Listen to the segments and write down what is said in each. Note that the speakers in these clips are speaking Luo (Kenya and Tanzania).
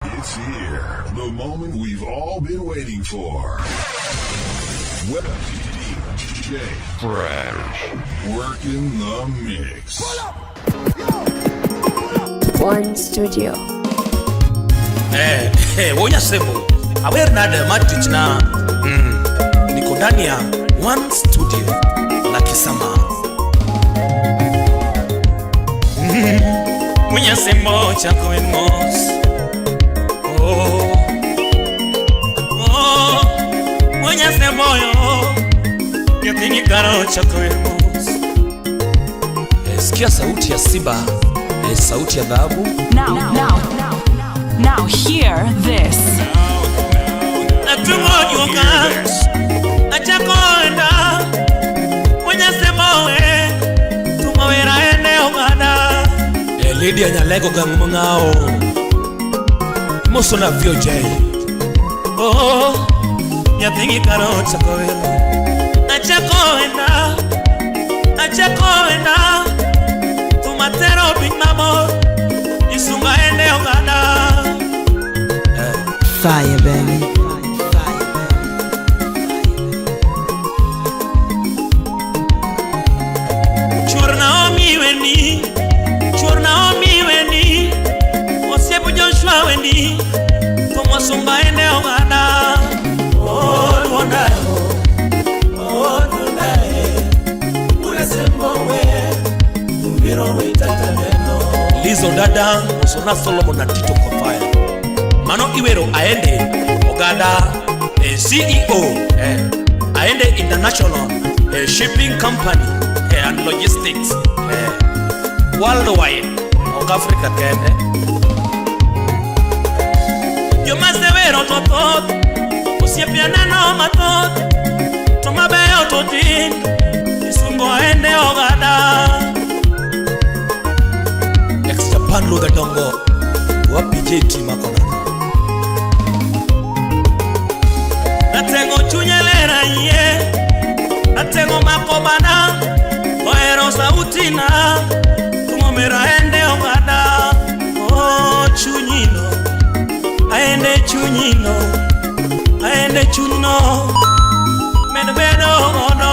It's here. The moment we've all been waiting for. Web DJ Fresh. Working the mix. One Studio. Wonya sebo awer nade mar tichna niko ndani ya One Studio la Kisama. Wonya sebo chako en mos. Oh, oh, wonya sebo yo nyathini karo chako en mos. Sikia sauti ya simba, sauti ya dhahabu. Now, now, now, hear this. Atungo juoka achako enda wenyasemowe tumawera ene oganda. Lydia Nyalego gang mang'ao mosona VOJ. Oh, nyathigi karo chako wero achako enda achako enda tumatero piny mabor isunga ende oganda. Fire, baby. Chuor Naomi weni, Chuor Naomi weni, Osiep Joshua weni, to mwasumba ene oganda. Oh, luonda, oh, luonda, Lizo dada Osona Solomon na Tito Kofaya. Mano iwero aende ogada, CEO, aende International, Shipping Company, and Logistics, worldwide ok Africa kende. Joma sewero to thoth osiepe aneno mathoth to mabeyo to tin isungo aende ogada. Ex Japan Ludha Dongo wapi JT makonano. Ratego chunya ler ayie, ratego mako bana, ohero sauti na, tumomera aende oganda. Oh, chunyino, aende chunyino, aende chunyno, med bedo godo.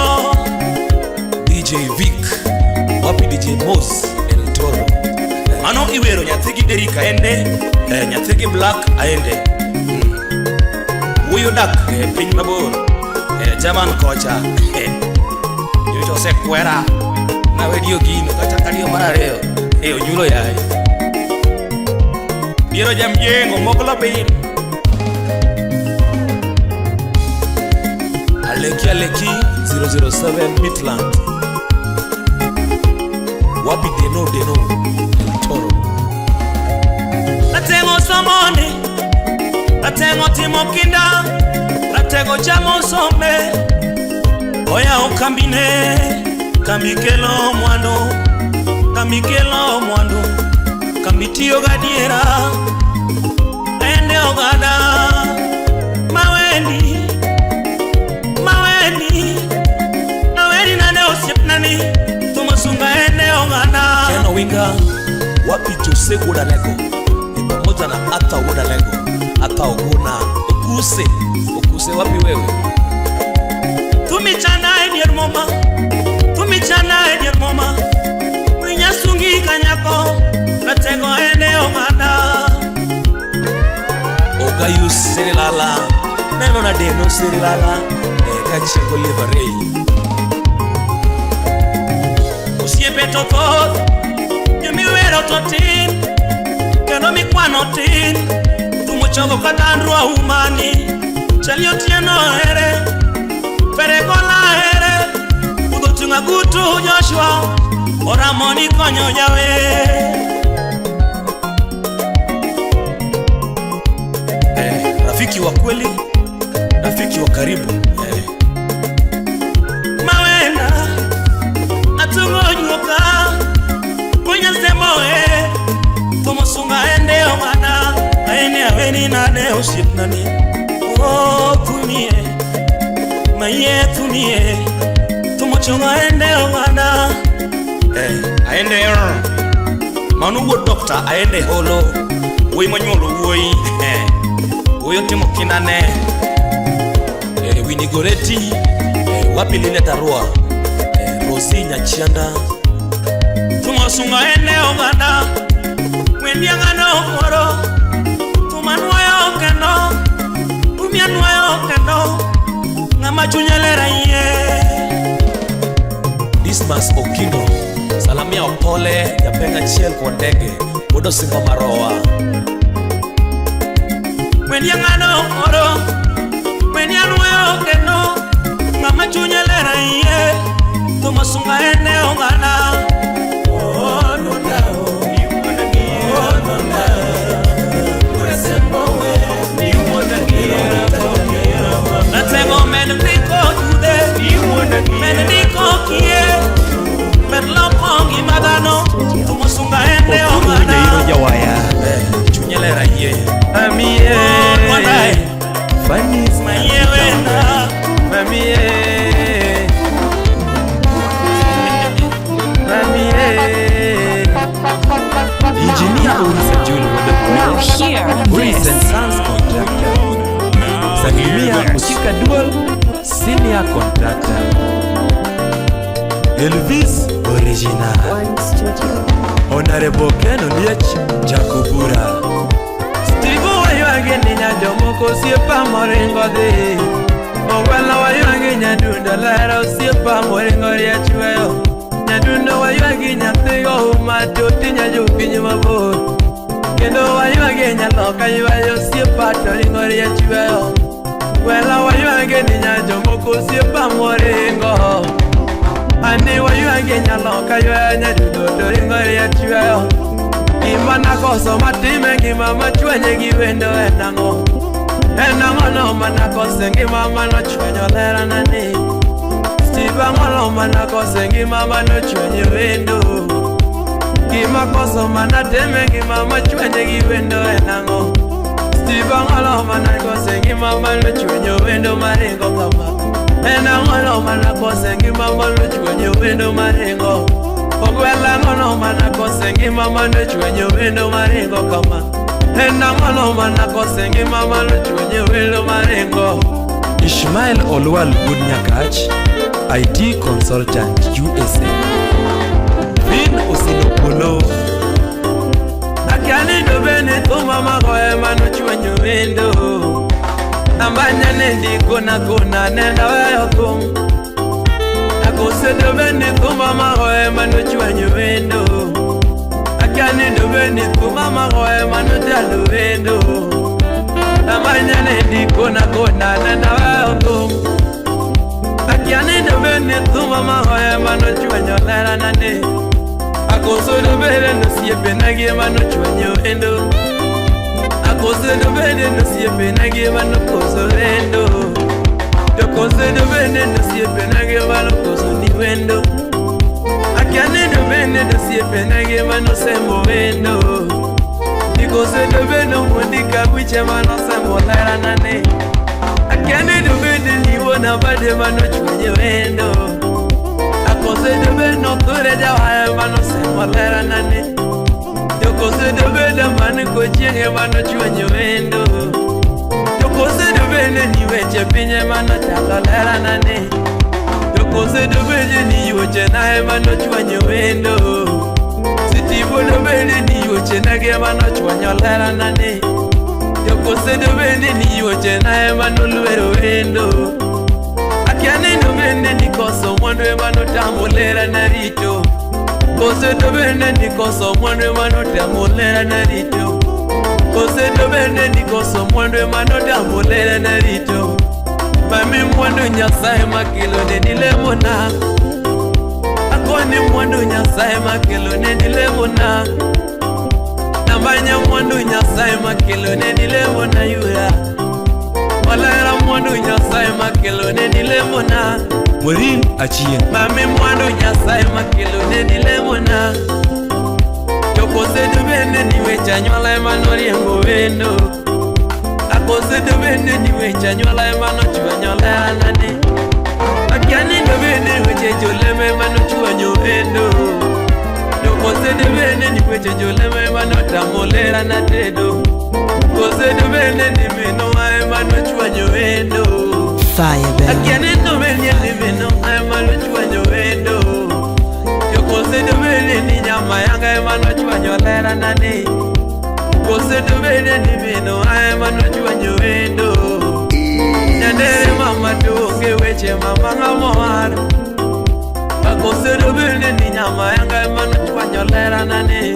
DJ Vic, wapi DJ Mos El Toro. Mano iwero nyathigi Derrick aende, nyathigi Black aende. Wuoyo dak e piny mabor, German kocha. Nyocha osekwera nawedio gino kata kadiyo mar ariyo onyulo yaye biero jamjengo moklo piny Aleki Aleki 007 Midland wapi Deno Deno El Toro. Ratego somoni, ratego timo kinda, ratego chamo sombe, oyawo kambine, kambi kelo mwandu, kambi kelo mwandu, kambi tiyo gadiera, ende oganda, maweni, maweni, maweni nane osiepnani, tumosunga ende oganda. Ken Owinga, wapi Jose Wodalego, ni pamoja na Arthur Wodalego, Arthur Oguna, Okuse, Okuse wapi wewe? Tumichana e dier muma, tumichana e dier muma, winyasungi kanyako, ratego ende oganda. Ogayus Sirilala, neno na Deno Sirilala, kaachiel Oliver Ray. Osiepe to thoth, jomiwero to tin, kendo mikwano tin, tumo chogo kata Andrew Aumani, Chali Otieno here, Feregola here, Budho Tunga Gutu Joshua, Oramoni konyo jawe. Rafiki wa kweli, rafiki wa karibu. Mawena, atungo nyuka, kunya semoe, tumosunga ende oganda, aene aweni nade osiepnani. Oh, tumie, maye tumie, tumochonga ende oganda. Aende manu wuod doctor aende holo. Wuoyi monyuolo wuoyi. Wuoyi otimo kinane. Winnie Goreti. Wapi Linet Arua. Rosie Nyachianda. Tumosunga ene oganda. Wendiang'ano okoro. Tumanuoyo kendo. Tumianuoyo kendo. Ng'ama chunye ler ahiye. Dismas Okindo. Salamia Opole. Japeng achiel kod ndege. Wuod Osimbo Marowa. Wendiang'ano okoro. Wendianuoyo kendo. Ng'ama chunye ler ahiye. Tumosunga ene oganda. Oh, nunda, oh. Oh, nunda. Natego men ndiko jude, men ndiko kie, men loko ngima dhano, tumosunga ene oganda. Jairo Jawaya. Chunye ler ayie. Mamie. Wanae, Fanny mayewena. Mamie. Mamie. Engineer Orisa Jul Now hear Orisa this. Sons Contractor. Salimia Muchika Dual Senior Contractor. Elvis Original. One Studio. Honorable Ken Oliech Jakobura. Steve waywage ni nyajomoko osiepa moringo dhi. Ogwala waywage nyadundo lero osiepa moringo riech weyo. Nyadundo waywagi nyathigo uma toti nyajopiny mabor. Kendo waywage nyaloka ywayo osiepa to ringo riech weyo. Gwela waywage ni nyajomoko osiepa moringo. Ani waywage nyaloka ywayo nyadundo to ringo riech weyo. Gima nakoso matime ngima machwenye gi wendo en ang'o? En ang'o no manakose ngima manochwenyo lerana ni? Steve ang'o no manakose ngima manochwenyo wendo? Gima koso manatime ngima machwenye gi wendo en ang'o? Steve ang'o no manakose ngima manochwenyo wendo maringo kama? En ang'o no manakose ngima manochwenyo wendo maringo? Ogwela ang'o no manakose ngima manochwenyo wendo maringo kama? En ang'o no manakose ngima manochwenyo wendo maringo? Ishmael Olwal Good Nyakach, IT Consultant USA. Vin Osinopolo. Akiani dobene thuma magoye manochwenyo wendo. Ambanya nendi kona kona nenda weyo thum. Akose dobene thuma magoye manochwenyo wendo. Akiani dobene thuma magoye manochalo wendo. Ambanya nendi kona kona nenda weyo thum. Akiani dobene thuma magoye manochwenyo lerana ne. Akoso dobene nosiepe nagi manochwenyo wendo. Akoso dobene nosiepe nagi manokoso wendo. Tokoso dobene nosiepe nagi manokoso ni wendo. Akiani dobene nosiepe nagi manosemo wendo. Nikoso dobene mwandika wiche manosemo lerana ne. Akiani dobene niwona bade manochwenyo wendo. Akose dobene othure jawaya manosemo lerana ne. Jokose dobene man kochienge manochwenyo wendo. Jokose dobene ni weche pinye manochalo lerana ne. Jokose dobene ni yuoche nae manochwenyo wendo. Sitibo dobene ni yuoche nage manochwenyo lerana ne. Jokose dobene ni yuoche nae manolwero wendo. Akiani dobene ni koso mwandu manotamo lerana rito. Kose dobene ni koso mwandu manotamo lerana rito. Kose dobene ni koso mwandu manotamo lerana rito. Mami mwandu Nyasaye makelo ne nilemona. Akoni mwandu Nyasaye makelo ne nilemona. Nambanya mwandu Nyasaye makelo ne nilemona yura. Walera mwandu Nyasaye makelo ne nilemona. Maureen Achien. Mami mwandu Nyasaye makelo ne nilemona. Jokose dobene ni wecha nywala manoriembo wendo. Akose dobene ni wecha nywala manochwenyo lerana ne. Akiani dobene weche joleme manochwenyo wendo. Jokose debene ni weche jolemo ema notamo lera na tedo. Kose debene ni minwa ema nochwanyo wendo. Fire baby. Akia neno bene ni minwa ema nochwanyo wendo. Kose debene ni nyama yanga ema nochwanyo lera na ni. Kose debene ni minwa ema nochwanyo wendo. Nyandere mama donge weche mama ng'amo Akose debene ni nyama yanga ema nochwanyo lera na ni.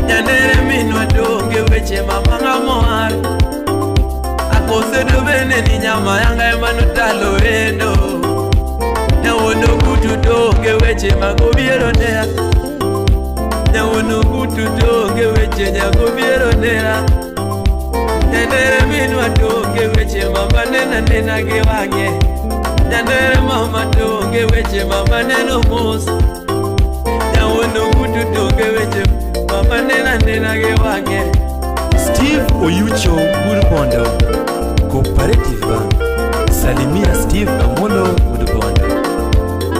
Nyandere minwa donge weche mama ng'amo Akose debene ni nyama yanga ema notalo wendo. Nyawono kutu donge weche magobiero nea. Nyawono kutu donge weche nyagobiero nea. Nyandere minwa donge weche mama nena nena gi wang'e. Nyandere mama donge weche mama neno mos. Nyawono kutu donge weche mama nena nena gi wang'e. Steve Oyucho Gurbondo, Cooperative Bank. Salimia Steve Amolo Gurbondo.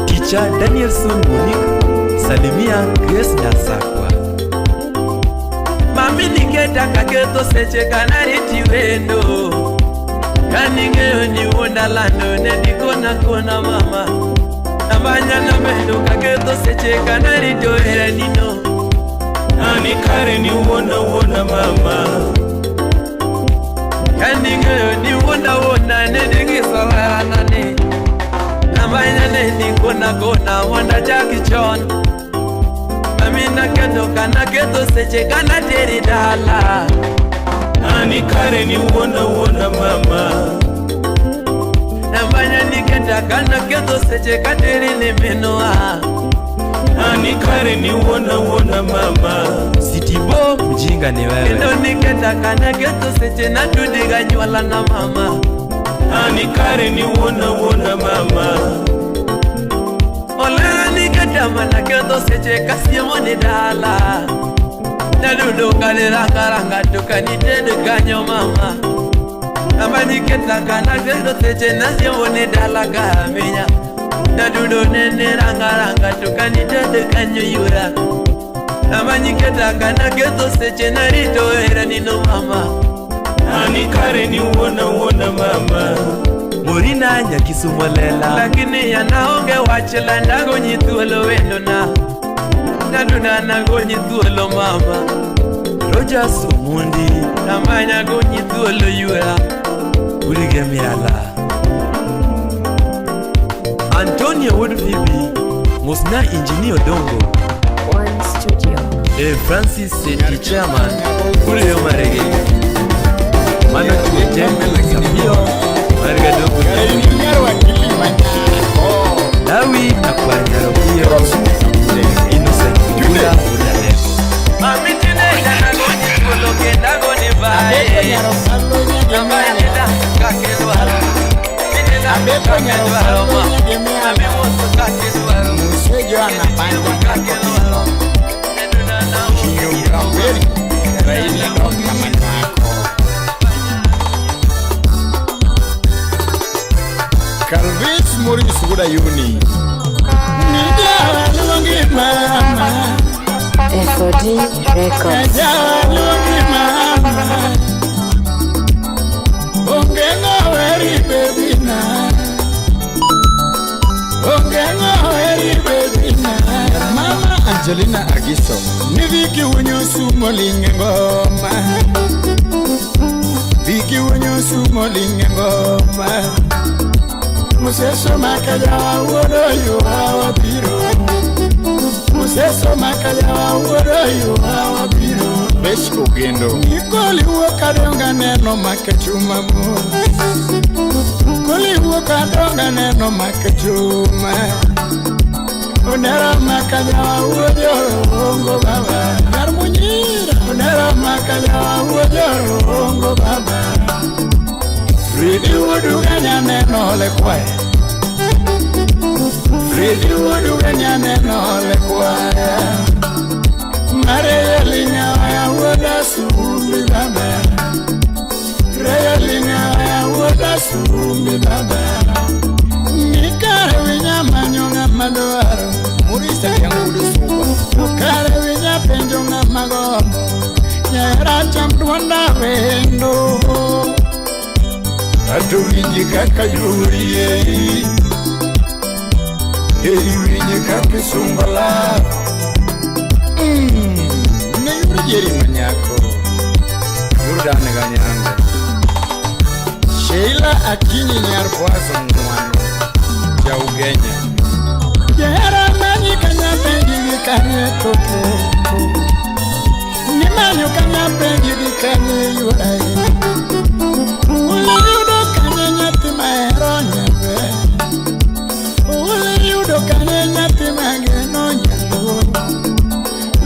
Teacher Danielson Monique, Salimia Grace Nyasakwa. Mami niketa kaketho seche kanariti wendo. Kaning'eyo ni wuonda lando ne dikona kona mama. Nabanya nabedo kaketho seche kanarito heranino. Ani kare ni wuona wuona mama. Kaning'eyo ni wuonda wuonda ne digiso heranani. Nabanya ne dikona kona wuonda chaki chon. Mami naketho kanaketho seche kanateri dala. Ani kare ni wuona wuona mama. Nabanya niketa kanaketho seche kateri ni minwa. Ani kare ni wuona wuona mama. Sitibo mjinga ni wewe. Kendo niketa kanaketho seche natudiga nywala na mama. Ani kare ni wuona wuona mama. Olera niketa manaketho seche kasiemo ni dala. Nadudo kaliranga ranga tukanitedo kanyo mama. Nabaniketa kanaketho seche nasiemo ni dala kaminya. Nadudo nene ranga ranga tukanitedo kanyo yura. Nabaniketa kanaketho seche narito era nino mama. Ani kare ni wuona wuona mama. Morina Nyakisumo lela. Lakini yanaonge wach landa gonyi thuolo wendo na. Naduna na gonyi thuolo mama. Rogers Omondi. Namanya gonyi thuolo yura. Ulige miala. Antonio Wood Phoebe, Musna Engineer Dongo. One Studio. Francis Seti Chairman, Julio Marege. Mano Tuete, Sapio, Margadogo. Dawi Akwanyarobio, Innocent Kula Udale. Mami tinenda nagonyi thuolo kenda goni bae. Namanya kakedwaro. Minena kakedwaro ma. Mami moso kakedwaro. Kakedwaro. Neduna na Calvis Maurice Wudayuni. FOD Records. Mama Angelina Agiso. Niviki unyosu molinge ngoma. Viki unyosu molinge ngoma. Museso makaya wuodo yuawa biro. Museso makaya wuodo yuawa biro. Besh Ogendo. Nikoli wuok adonga neno makachuma mo. Koli wuok adonga neno makachuma. Onera makaya wuodo ongo baba. Nyar munyira. Onera makaya wuodo ongo baba. Fridi wuodu nyaneno ole kwaya. Fridi wuodu nyaneno ole kwaya. Mare linya wuoda sumbi baba. Reya linya wuoda sumbi baba. Nikare winya manyo ng'ama dwaro. Murisa yangu suba. Nikare winya penjo ng'ama gombo. Nyahera cham duonda wendo. Ato winji kaka yurie. Ei winji kaka isungo lak. Ne yur jeri manyako. Jordan Ganyango. Sheila Akinyi nyar Boazo Ng'wano. Ja Ugenya. Jahera manyi kanya penji gi kanye topo. Nimanyo kanya penji gi kanye yudae. Ule yudo kanye nyathi mahero nyabe. Ule yudo kanye nyathi mageno nyaluo.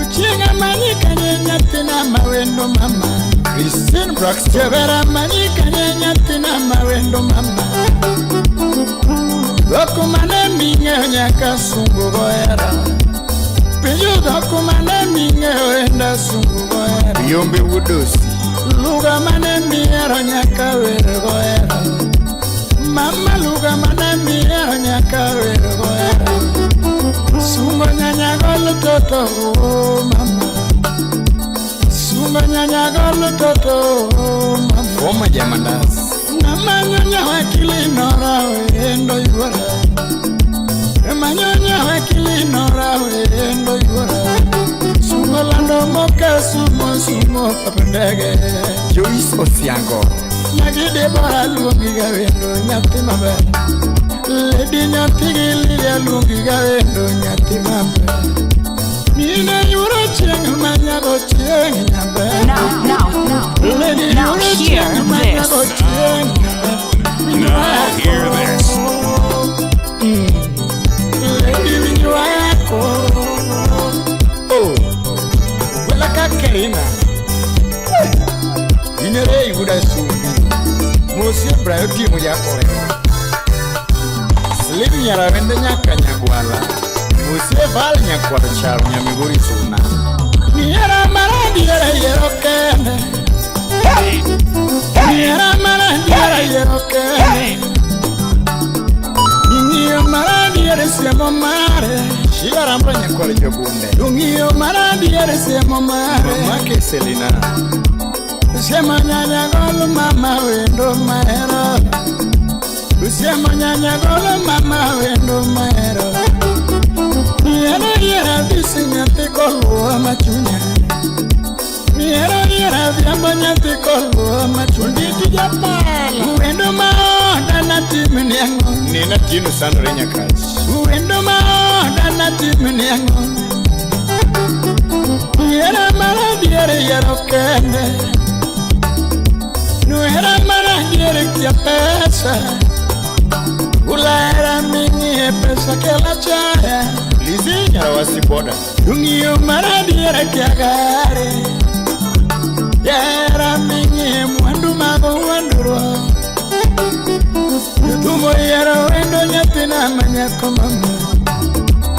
Uchieng' manyi kanye nyathina mawendo mama. Christine Braxton. Jabera manyi kanye nyathina mawendo mama. Dhok mane ming'eyo nyaka sungu gohera. Penjo dhok mane ming'eyo enda sungu gohera. Yombe Wudosi. Lugha mane mihero nyaka wer gohera. Mama lugha mane mihero nyaka wer gohera. Sungo nyanya golo toto oh mama. Sungo nyanya golo toto oh mama. Foma Jamandas. Mama nyonya wakili nora wendo yuora. Mama nyonya wakili nora wendo yuora. Sungo lando moka sumo sumo papendege. Joyce Osiango. Nyagi Debora luongi ga wendo nyathi maber. Lady nyathi gi Lidia luongi ga wendo nyathi maber. Mine yuro chieng' manyago chieng' nyaber. Now, Lady now yuro hear chieng' manyago this. chieng' nyaber. Now hear this. Lady winj wako. Oh. Wela ka Kerina. Inere Yuda Sumbi. Mosie Brayo Timo Jakoreo. Slim Nyarawende nyaka Nyagwala. Mosie Val nyakwar Charo Nyamigori Suna. Nihera mara diera yiero kende. Nihera mara diera yiero kende. Ing'iyo mara diere siemo mare. Sheila Rambra nyakwar Jogunde. Ung'iyo mara diere siemo mare. Mamake Selina. Usiemo nyanya golo mama wendo mahero. Usiemo nyanya golo mama wendo mahero. Nihero yiero dhisi nyathi koluwa machunya. Nihero yiero dhiambo nyathi koluwa machunya. Onditi Japala. Wendo maoda natimni ang'o? Nina Tino Sandre Nyakach. Wendo maoda natimni ang'o? Nihero mara diere yiero kende. Nuhera mara diere kia pesa. Ulahera ming'ie pesa kela chaya. Lizzie Nyarawasi Boda. Ung'iyo mara diere kia gare. Jahera ming'ie mwandu mago wuondruok. Jothum oyiero wendo nyathina manyako mama.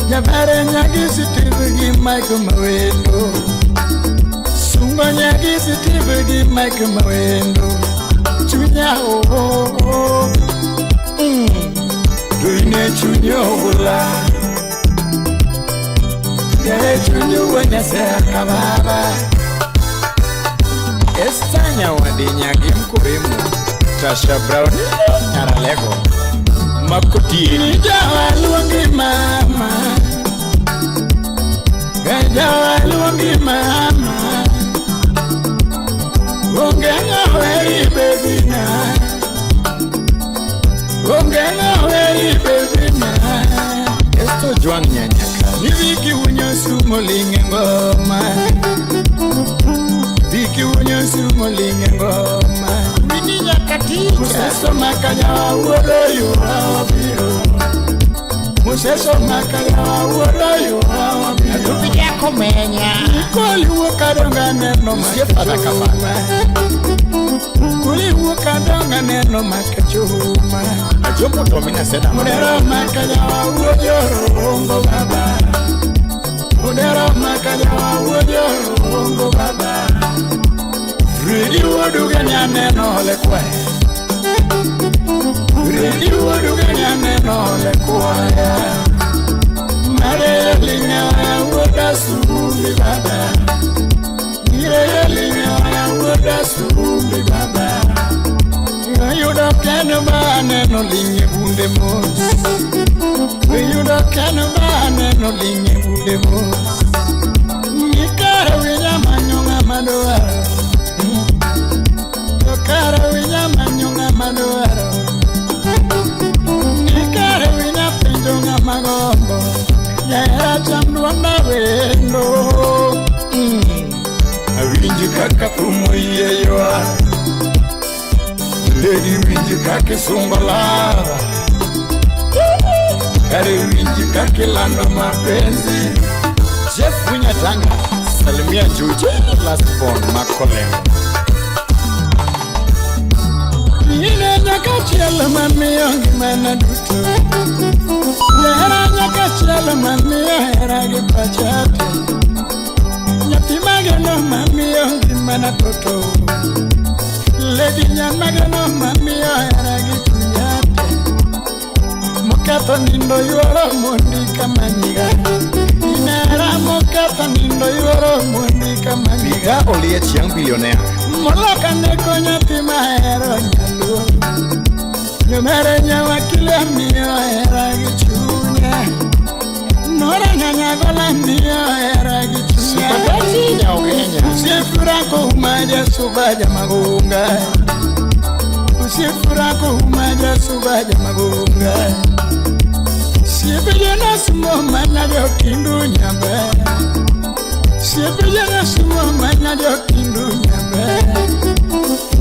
Jabare nyagi Steve gi Mike mawendo. Sungo nyagi Steve gi Mike mawendo. Chunya oh oh oh. Duine chunyo hula. Yere chunyo wanyase kababa. Esther Nyawadi Nyagi Mkuremu. Tasha Brown Nyaralego. Makotieni. Jawa luongi mama. Jawa luongi mama. Onge ng'aweri baby na. Onge ng'aweri baby na. Esto Juang Nyanyaka. Ni viki unyo sumo linge ngoma. Viki unyo sumo linge ngoma. Mini Nyakatija. Museso makanya wuodo yura wabiro. Museso makanya wuodo yura wabiro. Atupi jako menya. Koli wuok adonga neno Musie Fadha Kafala. Koli wuok adonga neno makachuma. Ajombo Tomina Seda. Mudero makanya wuodo rongo baba. Mudero makanya wuodo rongo baba. Ridi wuodu ganya neno ole kwae. Ridi wuodu ganya neno ole kwaya. Mare linga wuoda sumbi. surumbi baba. Nireyeli wuoda surumbi baba. Ayudo kendo ma aneno ling' e bunde mos. Ayudo kendo ma aneno ling' e bunde mos. Nikare winya manyo ng'ama dwaro. To kare winya manyo ng'ama dwaro. Nikare winya penjo ng'ama gombo. Jahera cham duonda wendo. Awinji kaka thum oyie ywak. Lady winji kaka isungo lava. Kare winji kaka ilando mapenzi. Jeff Winyatanga, salimia Juja, last born Makoleo. Ine nyaka chielo mamiyo ngimana duto. Jahera nyaka chielo mamiyo hera gi pacha te. Nyathi mageno mamiyo ngimana toto. Lady nyamageno mamiyo hera gi chunya te. Moketho nindo yuoro mondi kamanyiga. Inera moketho nindo yuoro mondi kamanyiga. Biga Oliech young billionaire. Moloka neko nyathi mahero nyaluo. Nyomere nyawakile miyo hera gi chunya. Nora nyanyagola miyo hera gi chunya. Nyaogenya. Usiefura kumaja subaja magunga. Usiefura kumaja subaja magunga. Siepejena sumo mana jokindu nyambe. Siepejena sumo mana jokindu nyambe.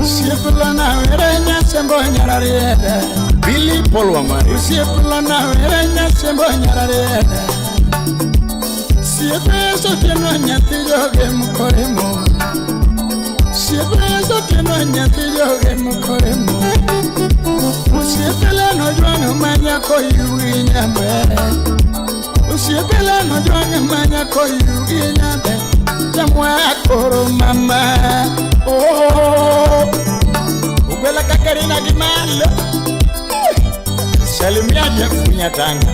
Siepulana were nyasembo nyararieda. Billy Paul Wamari. Siepulana were nyasembo nyararieda. Siepeso tieno nyathi joge mkoremo. Siepeso tieno nyathi joge mkoremo. Usiepelano jwang'o manya koyugi nyambe. Usiepelano jwang'o manya koyugi nyambe. Chamwa koro mama. Oh, Ugwela kakarina gi malo. Salimia Jeff Winyatanga.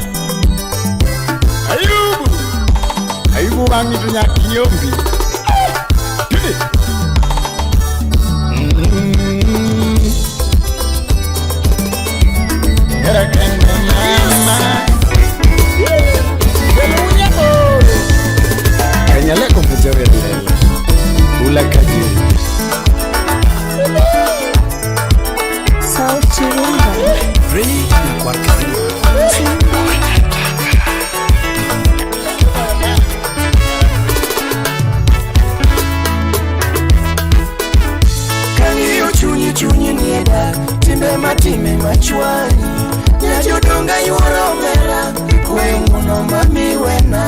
Ayubu. Ayubu wang'i to nyaka iyombi. Tidi. Hera kende mama. Kanyaleko mjawe lela. Ula kaji. Sauti Rumba. Ray na kwa Karima. Kang'iyo chunyi chunyi nie dak timbe matime machwanyi nyajodonga yuoro omera kwayo ng'uono mamiwena.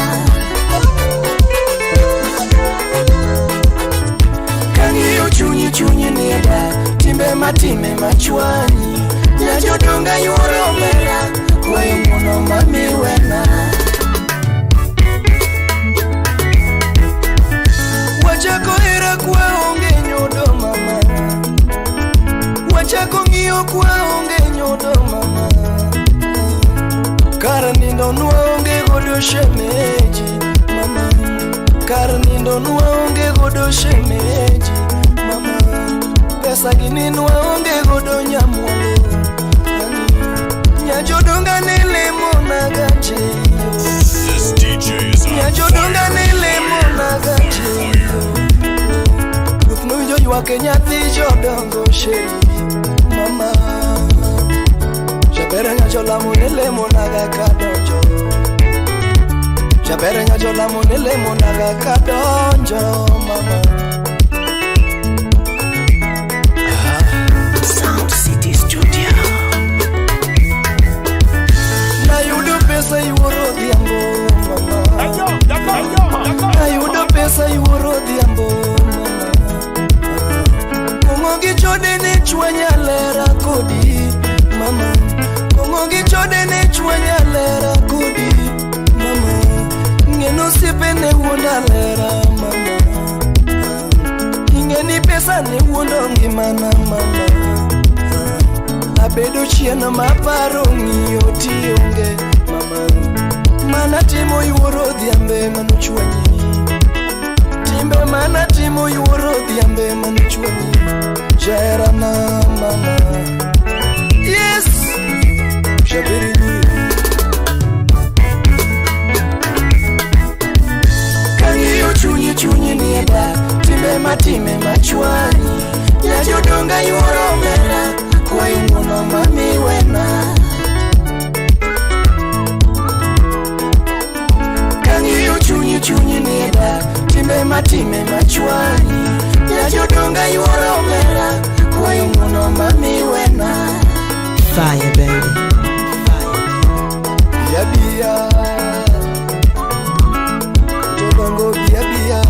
Kang'iyo chunyi chunyi nie dak timbe matime machwanyi nyajodonga yuoro omera kwayo ng'uono mamiwena. Wachako hera kwaonge nyodo mama. Wachako ng'iyo kwaonge nyodo mama. Kar nindo nwaonge godo shemeji mama. Kar nindo nwaonge godo shemeji mama. Pesa gini nwaonge godo nyamwalo. Nyajodonga ne lemo nagache. This DJ is on Nyajodonga ne lemo nagache. Ruoth nowinjo ywak e nyathi jodongo sheri mama. Jaber nyajolamo ne lemo naga kadonjo. Jaber nyajolamo ne lemo naga kadonjo mama. Sound City Studio. Nayudo pesa yuoro odhiambo mama. Nayudo pesa yuoro odhiambo mama. Kong'o gi chode ne chwanya lera kodi mama. Kong'o gi chode ne chwanya lera kodi mama. Ng'eno osiepe ne wuonda lera mama. Ing'e ni pesa ne wuondo ngimana mama. Abedo chien maparo ng'iyo tionge mama. Mana timo yuoro odhiambe manochwanyi. Timbe mana timo yuoro odhiambe manochwanyi jaherana mama. Yes, Jaberi nyiri. Kang'iyo chunyi chunyi nie dak, timbe matime machwanyi. Nyajodonga yuoro omera, kwayo ng'uono mami wena. Kang'iyo chunyi chunyi nie dak, timbe matime machwanyi. Nyajodonga yuoro omera, kwayo ng'uono mami wena. Fire, baby. Bia bia, jodongo bia bia.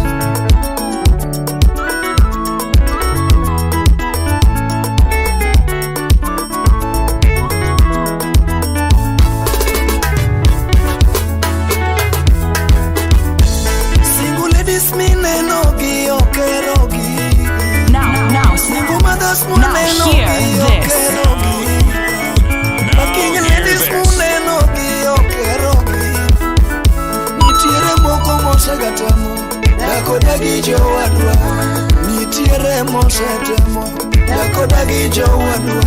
Single ladies mineno gi okerogi. Now, Single mothers now muneno hear gi this. okerogi. Working ladies muneno gi okerogi. Nitiere moko mosegatemo dak gi jowadwa. Nitiere mosetemo dak gi jowadwa.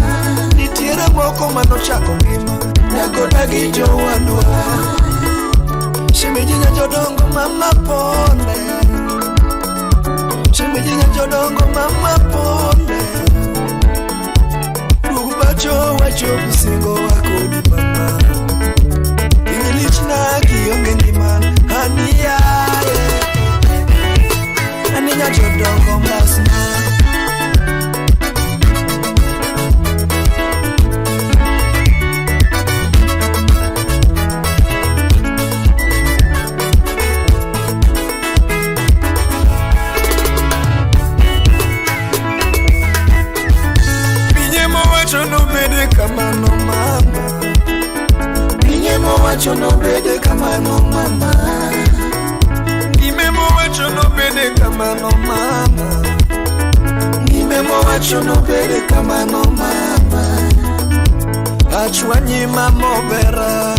Nitiere moko manochako ngima dak gi jowadwa. Shemeji nyajodongo mama pole. Shemeji nyajodongo mama pole. Duog pacho wachop singo wakodi mama. Piny lichna kionge ngima ani yaye. Ani nyajodongo mbasna. Pinye mowacho nobede kamano mama. Pinye mowacho nobede kamano mama. Ngime mowacho nobede kamano mama. Ngime mowacho nobede kamano mama. Achwanyi mamobera.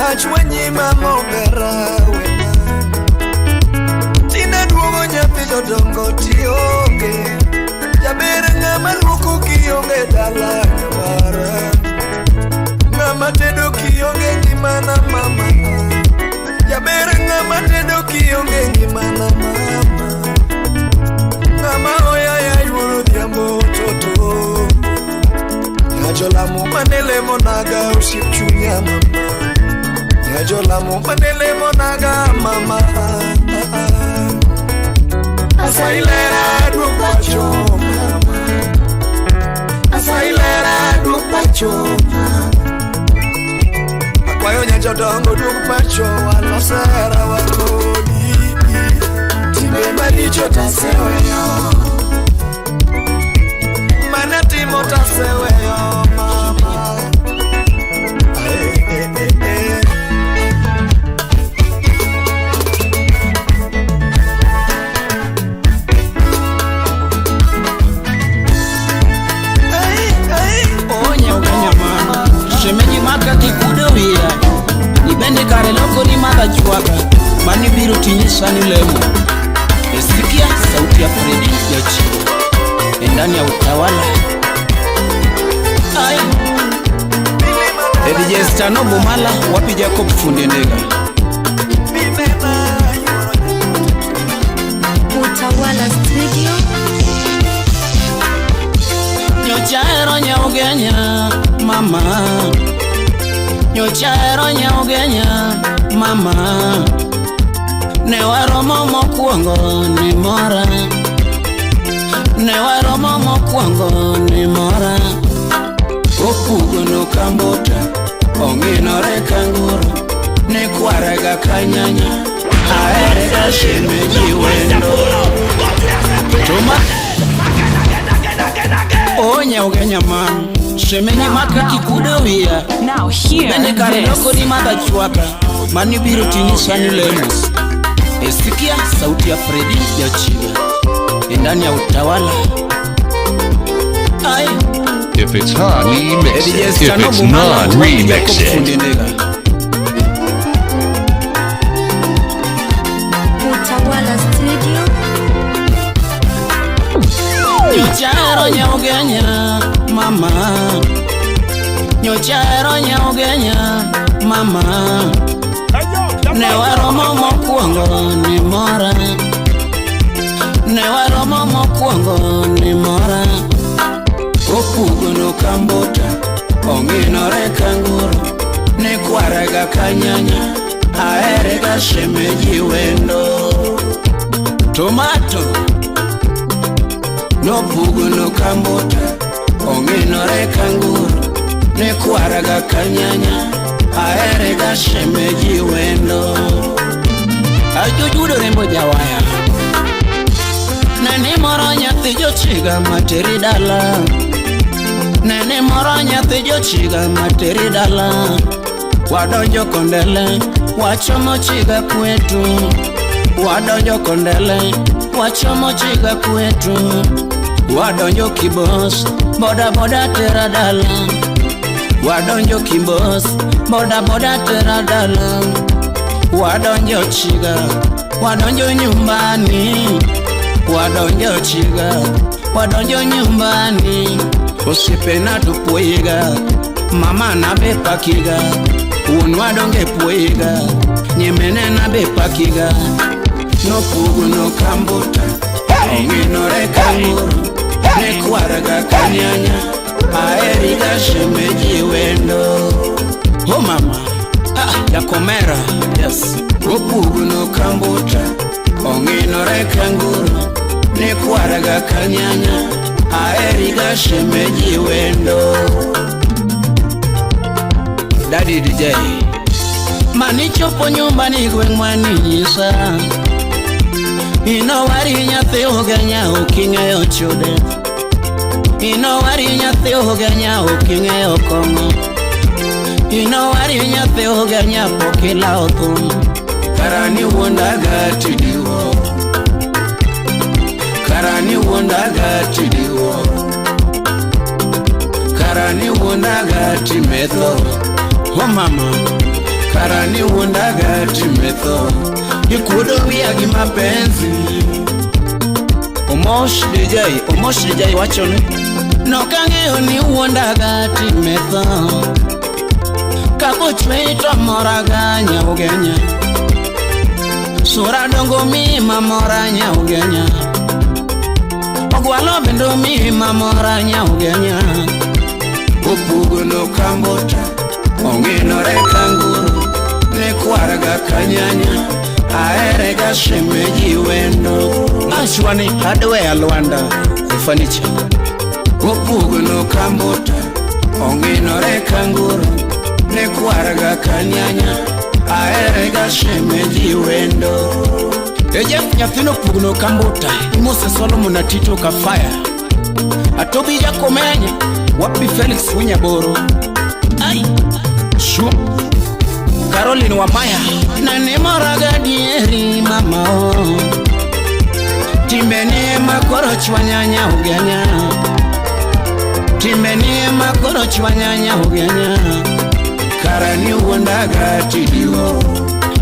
Achwanyi mamobera wena. Tinde duogo nyathi jodongo tionge. Jaber ng'ama luoko kionge dala nyamara. Ng'ama tedo kionge ngimana mama. Jaber ng'ama tedo kionge ngimana mama. Ng'ama oyaya yuoro odhiambo toto. Nyajolamo mane lemo naga osiep chunya mama. Nyajolamo mane lemo naga mama. Asayi lera duog pacho mama. Asayi lera duog pacho mama. Akwayo nyajodongo duog pacho walosera wakodi. Timbe maricho taseweyo. Mane timo taseweyo mama. Ae, eh, eh, eh. Ai, ai. Onya ukanyama shemeji maka kikudo wiya ibende kare loko ni madha chwaka mani biro tinyisa ni lemo. Esikia sauti ya Fredi Jachi ndani ya utawala. Ai DJ Stano Bumala wapi Jacob Fundi Ndega. Utawala Studio. Nyochaero nyaugenya mama. Nyochaero nyaugenya mama. Ne waromo mokwongo ni mora. Ne waromo mokwongo ni mora. Opugo no kambota ong'inore kanguro. Ne kwarega kanyanya aere ka shemeji wendo. Tuma Onya ugenya ma shemeji maka kikudo wiya. Now hear Bende kare loko this. ni madha chwaka mani biro tinyisa ni lemo. Esikia sauti ya Fredi Jachiga ndani ya utawala. Ai If it's hot, we mix DJ it. If Stano it's Bumala not, wapi Jacob remix Fundi it. Ndega. ahero nyaugenya mama. Nyocha ahero nyaugenya mama. Ne waromo mokwongo ni mora. Ne waromo mokwongo ni mora. Opugono kambota ong'inore kanguro. Ne kwarega kanyanya aherega shemeji wendo. Tomato nopugono kambota ong'inore kanguro. Ne kwaraga kanyanya aherega shemeji wendo. Ajujudo rembo jawaya. Nene moro nyathi jochiga materi dala. Nene moro nyathi jochiga materi dala. Wadonjo kondele wachomo chiga kwetu. Wadonjo kondele wachomo chiga kwetu. Wadonjo kibos boda boda tera dala. Wadonjo kibos boda boda tera dala. Wadonjo chiga wadonjo nyumbani. Wadonjo chiga wadonjo nyumbani. Osipena tupuiga mama na bepakiga. Wuonwa donge puiga nyimene na bepakiga. Nopuguno kambota ong'inore kanguro. Ne kwaraga kanyanya aheriga shemeji wendo. Oh mama, ah, Jakomera, yes. Opuguno kambota ong'inore kanguro. Ne kwaraga kanyanya aheriga shemeji wendo. Daddy DJ manichopo nyumbani gweng' maninyisa. Inowari nyathi ugenya ok ing'eyo chode. Inowari nyathi ugenya ok ing'eyo kong'o. Inowari nyathi ugenya pok ilawo thum. Karani wuondaga tidiwo. Karani wuondaga tidiwo. Karani wuondaga timetho. Oh mama, karani wuondaga timetho. Ikuodo wiya gi mapenzi. Omosh DJ, Omosh DJ wachoni. Nokang'eyo ni wuondaga timetho. Kakochwe to moraga nyaugenya. Sura dongo mi mamora nyaugenya. Ogwalo bendo mi mamora nyaugenya. Opugono kambota ong'inore kanguro. Ne kwaraga kanyanya aherega shemeji wendo. Ashwani hardware Lwanda e furniture. Opugono kambota ong'inore kanguro. Ne kwaraga kanyanya aherega shemeji wendo. Jeff nyathino pugno kambota Mose Solomon atito kafaya. Atobi Jakomenya wapi Felix Winyaboro. Ai shu Caroline Wamaya. Nane moraga dieri mama o. Timbeni makoro chwanya ugenya. Timbeni makoro chwanya ugenya. Karani wuondaga tidiwo.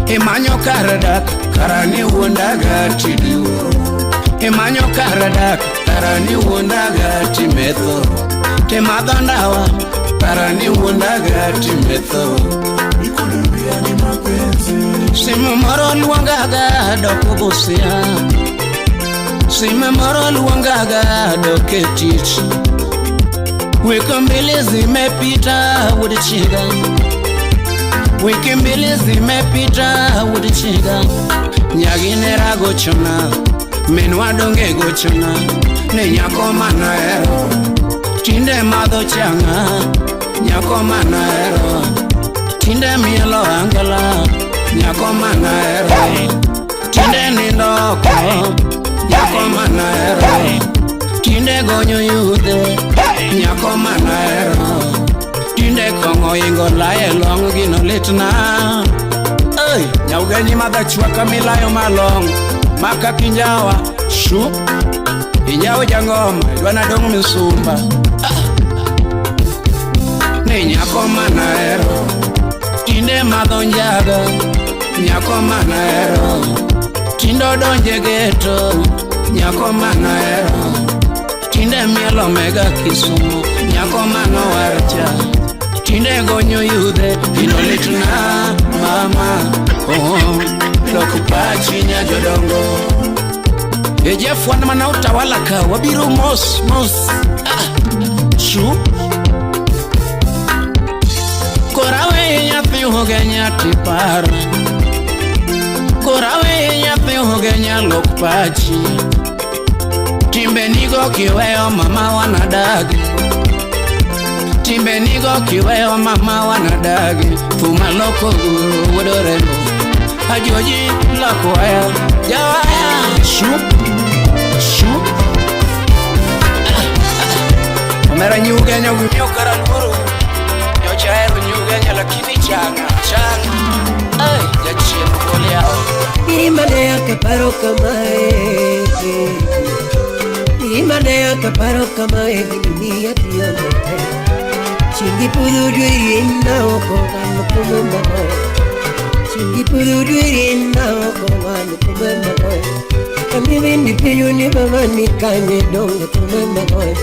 Imanyo kar dak. Karani wuondaga tidiwo. Imanyo kar dak. Karani wuondaga timetho. Timadho ndawa. Karani wuondaga timetho. Simu moro luongaga dok Busia. Simu moro luongaga dok e tich. Wiki mbili zimepita wuod chiga. Wiki mbili zimepita wuod chiga. Nyaginera gochona minwa donge gochona. Ni nyako manahero tinde madho chang'a. Nyako manahero tinde mielo angala. Nyako manahero tinde nindo oko. Nyako manahero tinde gonyo yudhe. Nyako manahero tinde kong'o ingo laye long gino litna. Ey, nyaugenyi madha chwaka milayo malong. Maka kinjawa shu injawo jangoma idwana dong' misumba. Ni nyako manahero tinde madho njaga. Nyako manahero tinde odonje geto. Nyako manahero Tinde mielo mega Kisumo, nyako mano warcha. Tinde gonyo yudhe, gino litna mama. Oh, lok pachi nya jodongo. E Jeff wan mana utawala ka, wabiro mos mos. Ah, shu. Korawe nyathi ogenya tiparo. Korawe nyathi ogenya lok pachi. Timbe nigo kiweyo mama wanadagi. Timbe nigo kiweyo mama wanadagi. Thuma loko wuod Orembo. Ajoji loko waya. Jawaya. Shu. Shu. Omera nyugenya winyo kara luoro. Nyocha ahero nyugenya lakini changa changa. Ai jachien gol yawa. Mirima ne akaparo kamae. Mirima ne akaparo kamae gini atiyo matek. Chingi pudho dweri na oko gano kume magoyo. Chingi pudho dweri na oko gano kume magoyo. Kamimi ni pinyu ni baba ni kanye donge kume magoyo.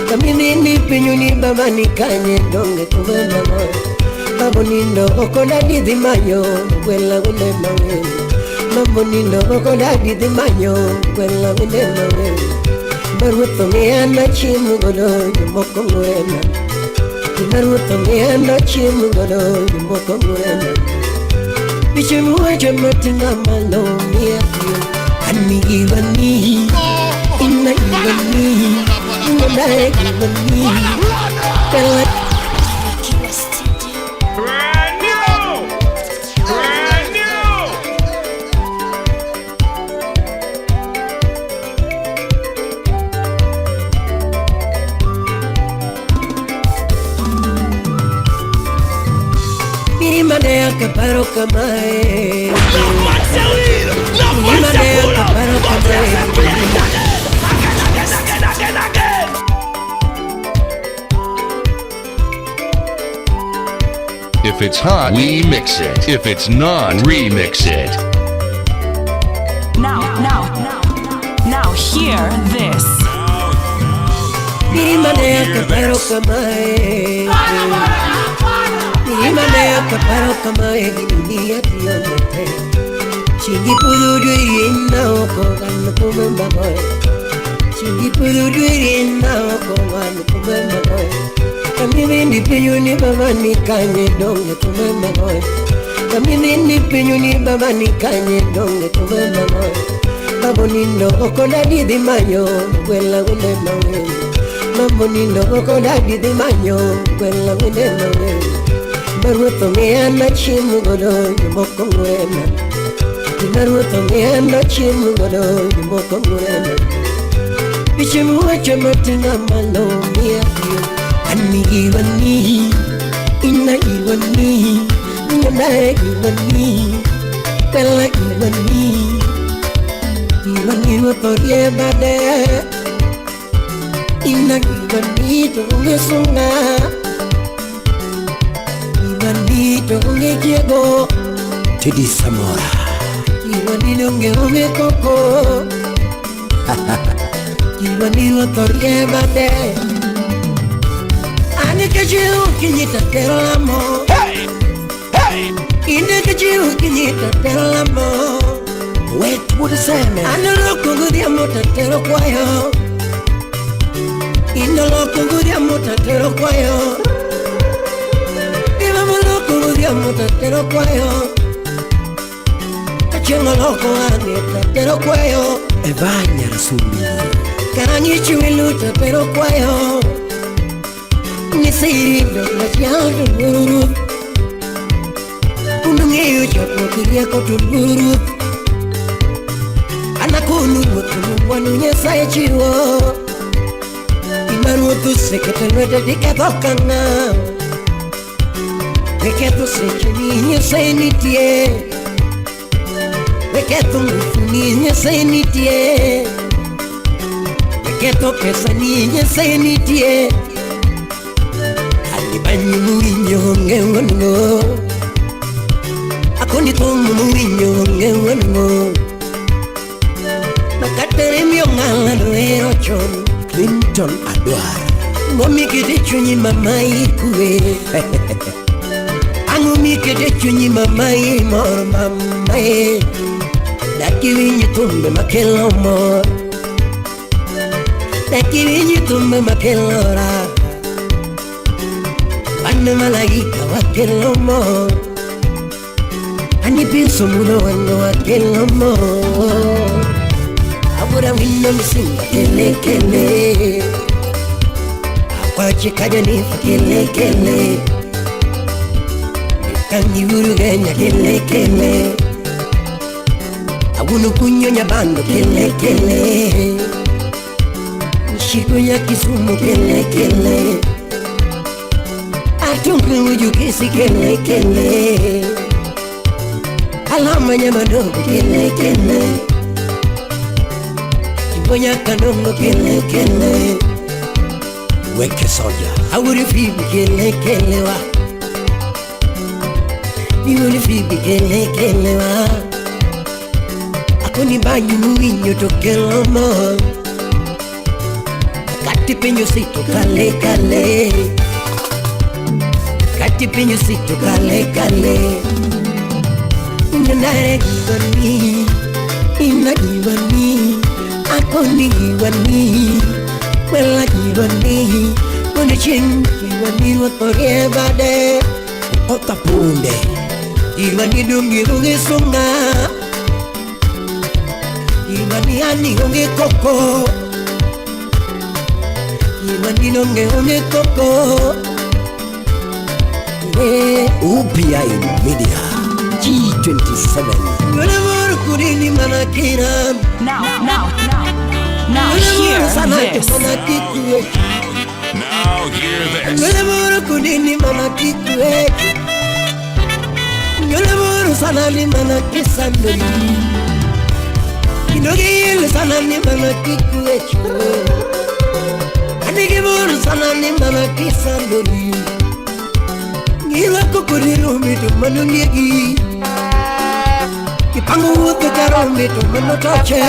Kamimi ni pinyu ni baba ni kanye donge kume magoyo. Babo nindo oko dadi dhi manyo gwela wende mang'eny. Babo nindo oko dadi dhi manyo gwela wende mang'eny. Maruoth omiya nachiemo godo jomoko ng'urena. Maruoth omiya nachiemo godo jomoko ng'urena. Biche muwacho matinga malo miya tiyo. Ani iwani, ina iwani, ina iwani. Kala. Brand new! Brand new! Mirima ne akaparo kamae. Mirima ne akaparo kamae. If it's hot, we mix it. If it's not, remix it. Now, now, now, hear this. Mirima ne akaparo kamae. Mirima ne akaparo kamae gini atiyo matek. Chingi pudho dweri na oko gano kume magoyo. Chingi pudho dweri na oko gano kume magoyo. Kamimi ni pinyu ni baba ni kanye donge kume magoyo. Kamimi ni pinyu ni baba ni kanye donge kume magoyo. Babo nindo oko dadi dhi manyo gwela wende mang'eny. Babo nindo oko dadi dhi manyo gwela wende mang'eny. Maruoth omiya nachiemo godo jomoko ng'urena. Maruoth omiya nachiemo godo jomoko ng'urena. Biche muwacho matinga malo miya tiyo. Ani iwani, ina iwani, ina iwani, kala iwani. Iwani ruoth bade. Ina iwani to onge sunga. Iwani to onge chiego. Teddy Samora. Iwani donge onge koko. Iwani ruoth bade. Ane kachiu kinyita tero lamo. Hey! Hey! Ine kachiu kinyita tero lamo. Wet wuod Seme. Ano loko godhiambo tatero kwayo. Ino loko godhiambo tatero kwayo. Iba loko godhiambo tatero kwayo. Achieng' oloko wang'e tatero kwayo. Eva Nyarasumbi. Karang'ichi welo tatero kwayo. Nisiri dok machiel to luoro ruoth. Unung'eyo chokruok gi rieko to luoro ruoth. An akonu ruoth mwandu Nyasaye chiwo. Gima ruoth oseketo e lwete diketho ka ng'a? Weketho secheni Nyasaye nitie. Weketho ngufuni Nyasaye nitie. Weketho pesani Nyasaye nitie. Ani banyu muwinjo onge wuon-go. Akoni thum muwinjo onge wuon-go. Makatere miyo ng'ala nohero chon. Clinton Milton Adwar. Ang'o mikete chunyi mama ikwe? Ang'o mikete chunyi mama imor mama e? Dak iwinj thumbe makelo mor. Dak iwinj thumbe makelo raha. Wan malaika wakelo mor. Anipiso mudho wango wakelo mor. Abura wino misinga kele kele. Akwache kaja nifa kele kele. Kangi urugenya kele kele. Aguno kunyo nyabando kele kele. Nshiko ya Kisumu kele kele. Atunge ujukisi kele kele. Alama nyamadogo kele kele. Chibonya kanongo kele kele. Weke soja. Awuri fibi kele kele wa. Niwuri fibi kele kele wa. Akoni banyu muwinyo to kelo mor. Kati penyo sito kale kale. Kati penyo sito kale kale. Nare giwani, ina giwani, akoni giwani, wela giwani, mondo chieng' giwani ruoth oriebade. Ota punde. Giwani donge onge sunga. Giwani ani onge koko. Giwani donge onge koko. UPI Media G27. Now, now, now, now hear this. Now hear this. Kipango wuoth karombe to mano toche.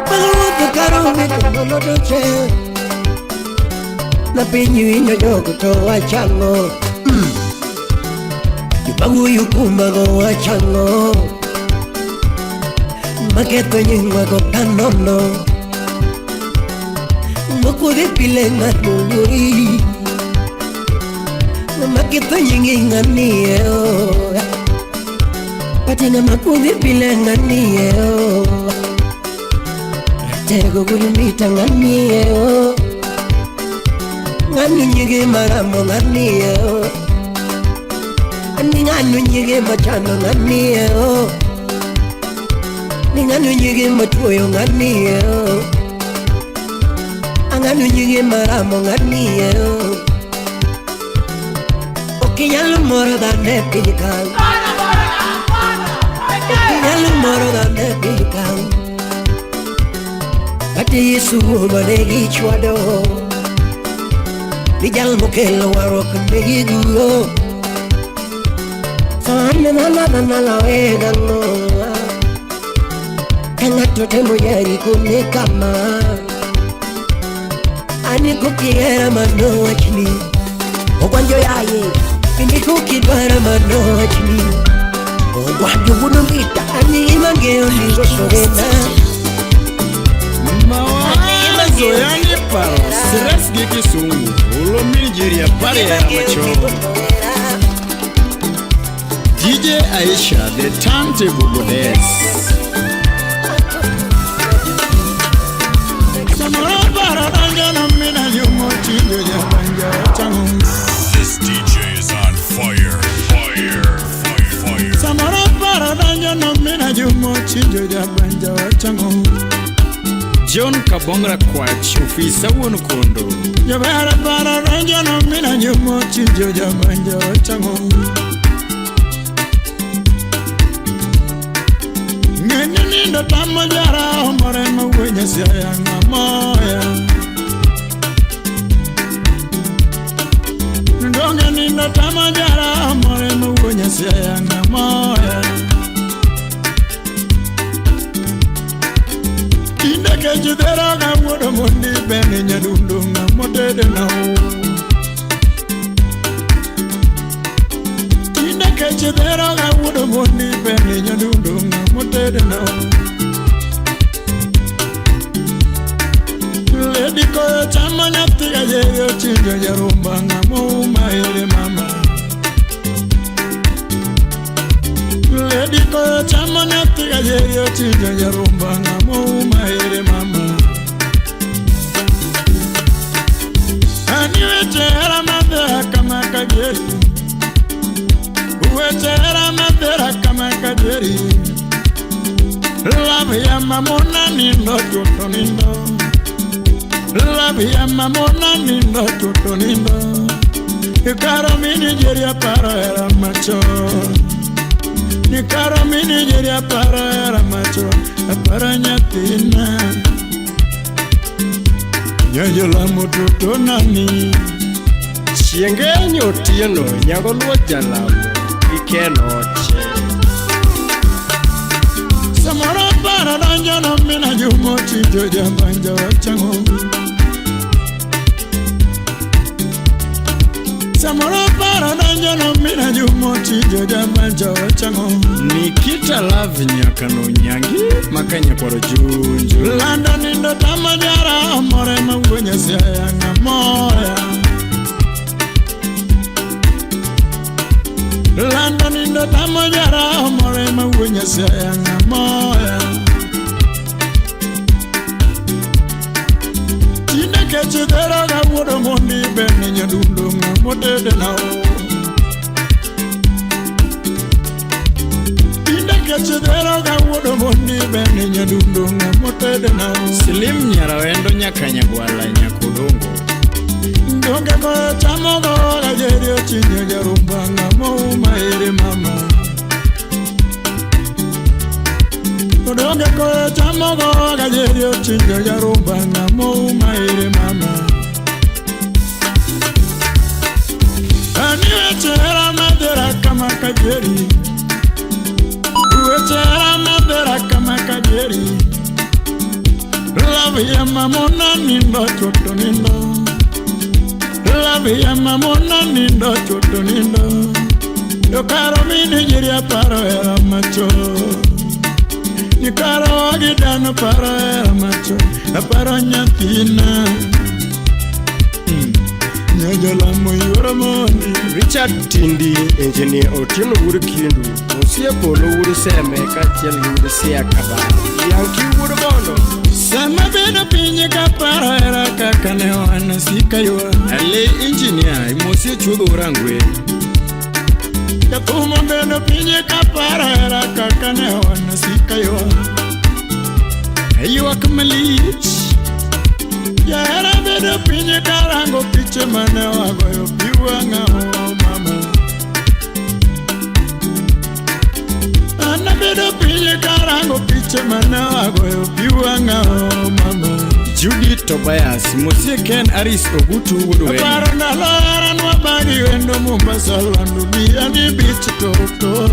Pango wuoth karombe to mano toche. Na piny winjo jogo to wachang'o. Kipango yukumago wachang'o. Maketho nyingwago kanono. Mokuodhe pile ng'ato luori. Maketho nyingi ng'anie oh. Patina makudhi pile ng'anie oh. Ratego gulumita ng'anie oh. Ng'anu nyige maramo ng'anie oh. Ani ng'anu nyige machano ng'anie oh. Ni ng'anu nyige matuoyo ng'anie oh. Ang'anu nyige maramo ng'anie oh. Okinyalo moro dhano e piny ka. Okinyalo moro dhano e piny ka. Kata Yesu wuonwa ne gichwado. Ni jal mokelo warruok ne giguro. Sane nanananaloe gang'o. Ka ng'ato temo yari kone kama. Ani kokihera mano wachni. Ogwanjo yaye. Ni kukidwara mano wachni. Ogwanjo wuono mita. Ani imang'eyo ni rosorena. Mawazo yani paro stress gi kisungu ulo Nigeria pare ya macho. DJ Aisha the turntable goddess. Samara para danja na mina yumo chinjo ya banja changu. This DJ is on fire, fire, fire, fire. Samara para danja na mina yumo chinjo ya banja changu. John Kabongra Kwach, ofisa wuon kondo. Jabara para danja na mina yumo chinjo ya banja changu. Ngeni nindo tamo jara omore mwenye siaya ngamoya. Ndonge nindo tamo jara omore mwenye siaya ngamoya. Inde ke jidera ga wuodo mon nyadundo ng'ama otedona. Tinde kech dhero ga wuodo mondi bende nyadundo ng'ama otedona. Lady koyo chamo nyathi gajeri ochinjo jarumba ng'ama uma ere mama. Lady koyo chamo nyathi gajeri ochinjo jarumba ng'ama uma ere mama. Ani weche hera madhera kama kajeri, weche hera madhera kama kajeri. Love ya mamona nindo chuto nindo. Love ya mamona nindo chuto nindo. Ikaro mini jeria paro era macho. Ikaro mini jeria paro era macho. Aparo nyathina. Nyajola mototo nani. Chienge otieno nyago luo jalamo ikenoche. Samoro paro donjo no mina jumo chijo jambanja wachango. Samoro paro donjo no mina jumo chijo jambanja wachango. Nikita Love nyakano nyangi makanya kwaro junju. Lando nindo tamajara amore mawuonya siaya ng'amoya. Lando nindo tamajara amore mawuonya siaya ng'amoya. Tinde kech dhero ga wuodo mondi bende nyadundo ng'ama otedona. Tinde kech dhero ga wuodo mondi bende nyadundo ng'ama otedona. Slim nyarawendo nyaka nyagwala nyakodongo. Donge koyo chamo go gajeri ochinjo jarumba ng'ama uma ere mama. Donge koyo chamo go gajeri ochinjo jarumba ng'ama uma ere mama. Ani weche hera madhera kama kajeri, weche hera madhera kama kajeri. Love ya mamona nindo chuto nindo. Love ya mamona nindo chuto nindo. Yokaro mini jeria paro era macho. Nikaro agidano paro era macho. Aparo nyathina. Nyajola moyoro mondi. Richard Tindi, engineer Otieno wuod Kindu, Osiepolo wuod Seme kaachiel gi wuod Sia Kabano. Yanki wuod Bondo. Sama bedo piny ka paro hera kaka ne wan sika ywa. Ale engineer imosie chuodho Rangwe. Jathum obedo piny ka paro hera kaka ne wan sika ywa. Ywak malich. Jahera bedo piny karango piche mane wagoyo pi wang'a o mama. An abedo piny karango piche mane wagoyo pi wang'a o mama. Judy Tobias, mosie Ken Aris Ogutu wuod Wendo. Aparo ndalo hera nwabagi wendo Mombasa Lando Diani Beach toto.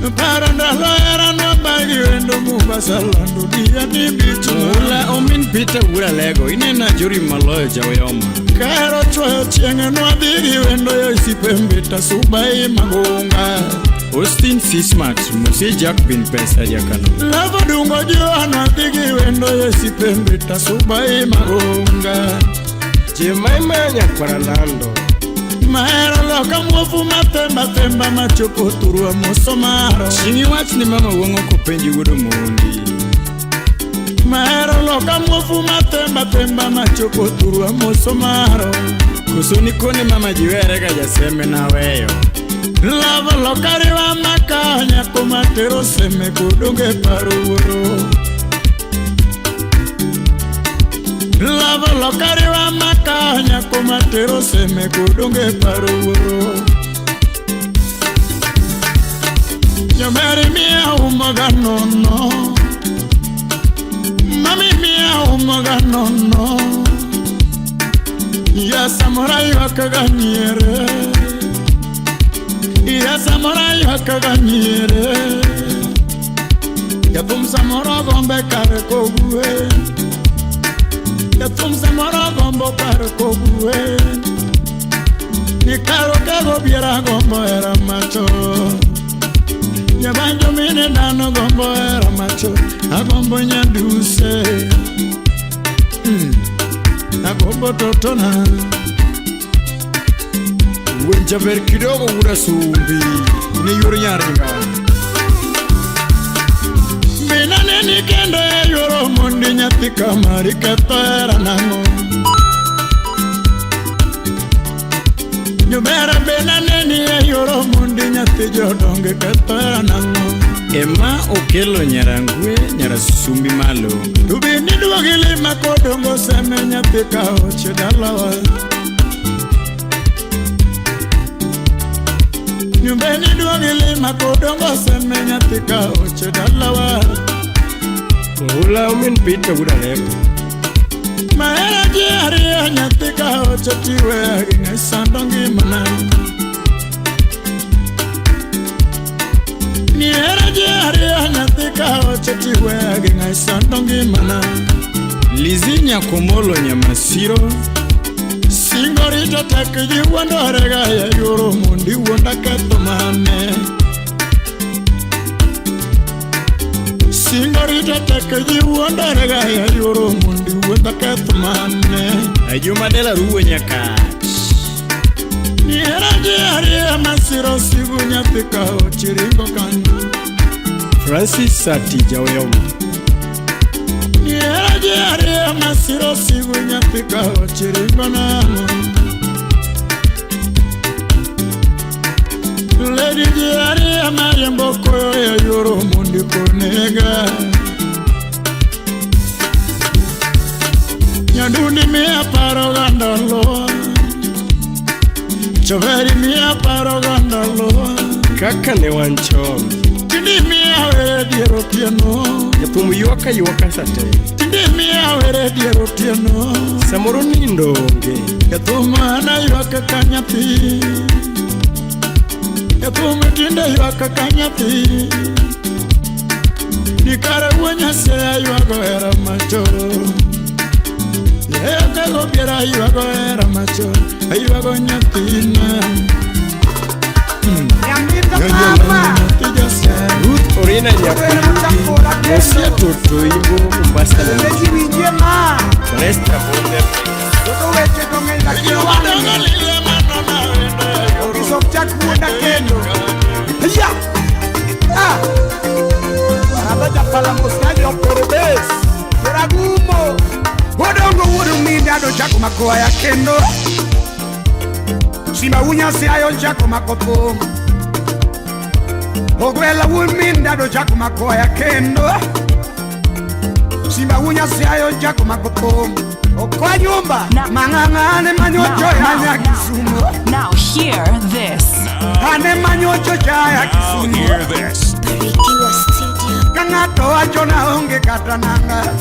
Aparo ndalo hera nwabagi wendo Mombasa Lando Diani Beach. Mula omin Peter wuod Alego inena jori maloyo jaoyoma. Kahero chwoyo chieng' nwadhi gi wendo yo isipembe tasubai magunga. Austin Sismat, mosie Jack bin Pesa jakano. Lavo dungo jiwa nwadhi gi wendo yo isipembe tasubai magunga. Jemaima nyakwara Lando. Mahero loka muofu mathemba themba machopo thurwa mosomaro. Chieng' iwach ni mama wuong'o kopenji wuod Omondi. Mahero loka muofu mathemba themba machopo thurwa mosomaro. Koso nikone mama jiwere ga jaseme naweyo. Lavo loka riwa maka nyako matero seme kodonge paro wuoro. Lavo loka riwa maka nyako matero seme kodonge paro wuoro. Jomeri mia umoga nono. Mami mia umoga nono. Ya samurai wakaganyiere. Ya samurai wakaganyiere. Jathum samoro gombe kare kogwe. agombo kar kogwe. Nikaro kago biera agombo hera macho. Nyabanjo mine dano gombo hera macho. Agombo nyaduse. Agombo totona. Winjaber kidogo wuda sumbi ni yor nyaringa. Minane ni kendo e yoro mondi nyathi kamari ketho hera nang'o. Nyomera benane ni e yoro mondi nyathi jodonge ketho hera nang'o. Ema okelo nyarangwe nyarasumbi malo. Tubini duogi lima kodongo seme nyathi ka oche dalawa. Nyumbeni duogi lima kodongo seme nyathi ka oche dalawa. Oula omin Peter wuda leko. Mahera ji ariyo nyathi ka oche tiwe gi ng'e sando ngimana. Ni hera ji ariyo nyathi ka oche tiwe gi ng'e sando ngimana. Lizi nyakomolo nyamasiro. Singo rito tek ji wuondore ga e yoro mondi wuonda ketho mane. Singo rito tek ji wuondore ga e yoro mondi wuonda ketho mane. Ajuma dela ruwe nyakach. Ni hera ji ariyo masiro sigu nyathi ka ochiringo kanyo. Francis Sati jaoyoma. Ni hera ji ariyo masiro sigu nyathi ka ochiringo nang'o. Lady ji ariyo mariembo koyo e yoro mondi konega. Nyadundi miya paro ga ndalo. Choveri miya paro ga ndalo. Kaka ne wan chon. Tinde miya were dier otieno. Jathum ywak aywaka sate. Tinde miya were dier otieno. Samoro nindo onge. Jathum an aywak ka nyathi. Jathum tinde ywak ka nyathi. Ni kare wuo Nyasaye aywago hera macho. Kago biera aywago hera macho. Aywago nyathina. Mama. Ruth Orina Nyakundi. Mosia Toto Imbo Mombasa na Resta Bonde. Simba unyasi ayo chako makopo. Ogwela wuminda do chako makoya kendo. Simba unyasi ayo chako makopo. Okwa nyumba mang'ang'ane manyocho ya Kisumu. Now hear this. Ane manyocho ya Kisumu. Hear this. Kang'ato wacho na onge kata nanga.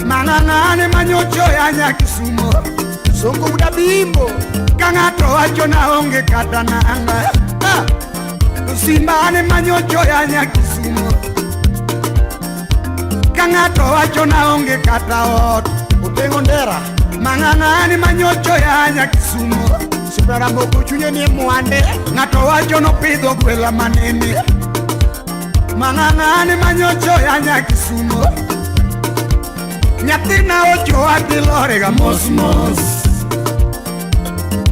Mang'ang'ane manyocho ya Kisumu. Songo udabimbo. Kang'ato wacho na onge kata nanga. Simba ane manyocho ya Kisumu. Kang'ato wacho na onge kata ot. Otengo ndera. Mang'ang'ane manyocho ya Kisumu. Sibaramoko chunye ni mwande. Ng'ato wacho no pidho gwela manene. Mang'ang'ane manyocho ya Kisumu. Nyathina ocho adhi lorega mos mos.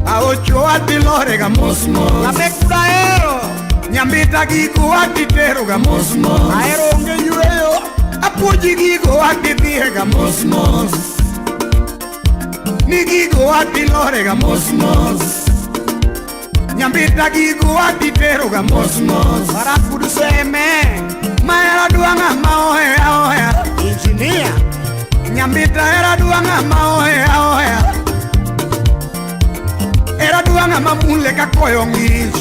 Aocho adhi lorega mos mos. Abekura ero. Nyambita gigo adhi teroga mos mos. Ahero onge yweyo. Apuonji gigo adhi dhiega mos mos. Ni gigo adhi lorega mos mos. Nyambita gigo adhi teroga mos mos. Barafudu seme. Mahera duanga maohea ohea. Engineer. Nyambita era duanga maohea ohea. Era duanga mamule kakoyo ng'ich.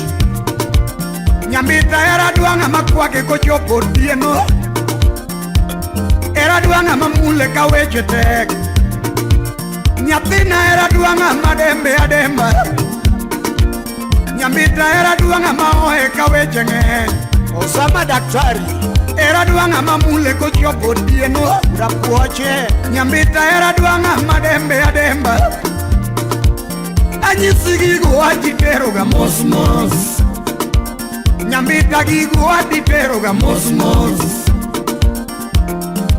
Nyambita era duanga makwake kochopo otieno. Era duanga mamule ka weche tek. Nyathina era duanga madembe ademba. Nyambita era duanga maohe ka weche ng'eny. Osama daktari. Era dwa ng'ama mule kochopo otieno. Rapuoche. Nyambita era dwa ng'ama dembe ademba. Anyisi gigo atiteroga mos mos. Nyambita gigo atiteroga mos mos.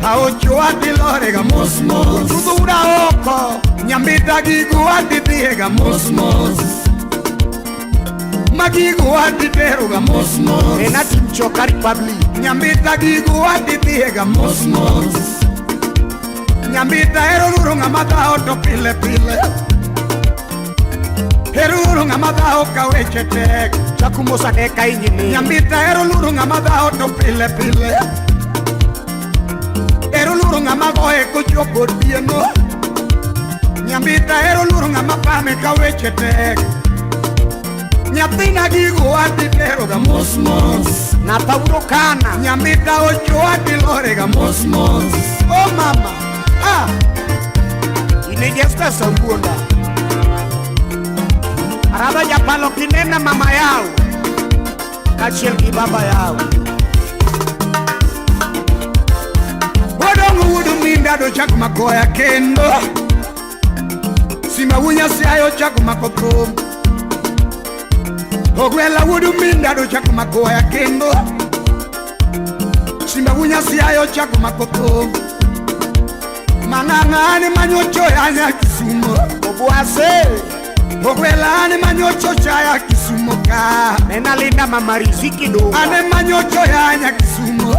Aocho atilorega mos mos. Tudura oko. Nyambita gigo atidhiega mos mos. Magigo atiteroga mos mos. En atim Choka Republic. Nyambita gigo atidhiega mos mos. Nyambita ero luro ng'ama dhawo to pile pile. Ero luro ng'ama dhawo ka weche tek. Chakumosa ne ka inyini. Nyambita ero luro ng'ama dhawo to pile pile. Ero luro ng'ama goye kochopo otieno. Nyambita ero luro ng'ama pame ka weche tek. Nyathina gigo atiteroga mos mos. Nathauro kana. Nyambita ocho atilorega mos mos. Oh mama, ah. Ine Jesta Sawuonda. Aradha japalo kinena mama yao kaachiel gi baba yao. Odong'o wuod minda dochako makoya kendo. Simba wunya siayo chako mako thum. Ogwela wuod minda dochako makoya kendo. Simba wunya siayo chako mako thum. Mang'ang'ane manyocho yanya Kisumo. Obwase. Ogwela ane manyocho chaya Kisumo ka. Nena linda mama Riziki Dunga. Ane manyocho yanya Kisumo.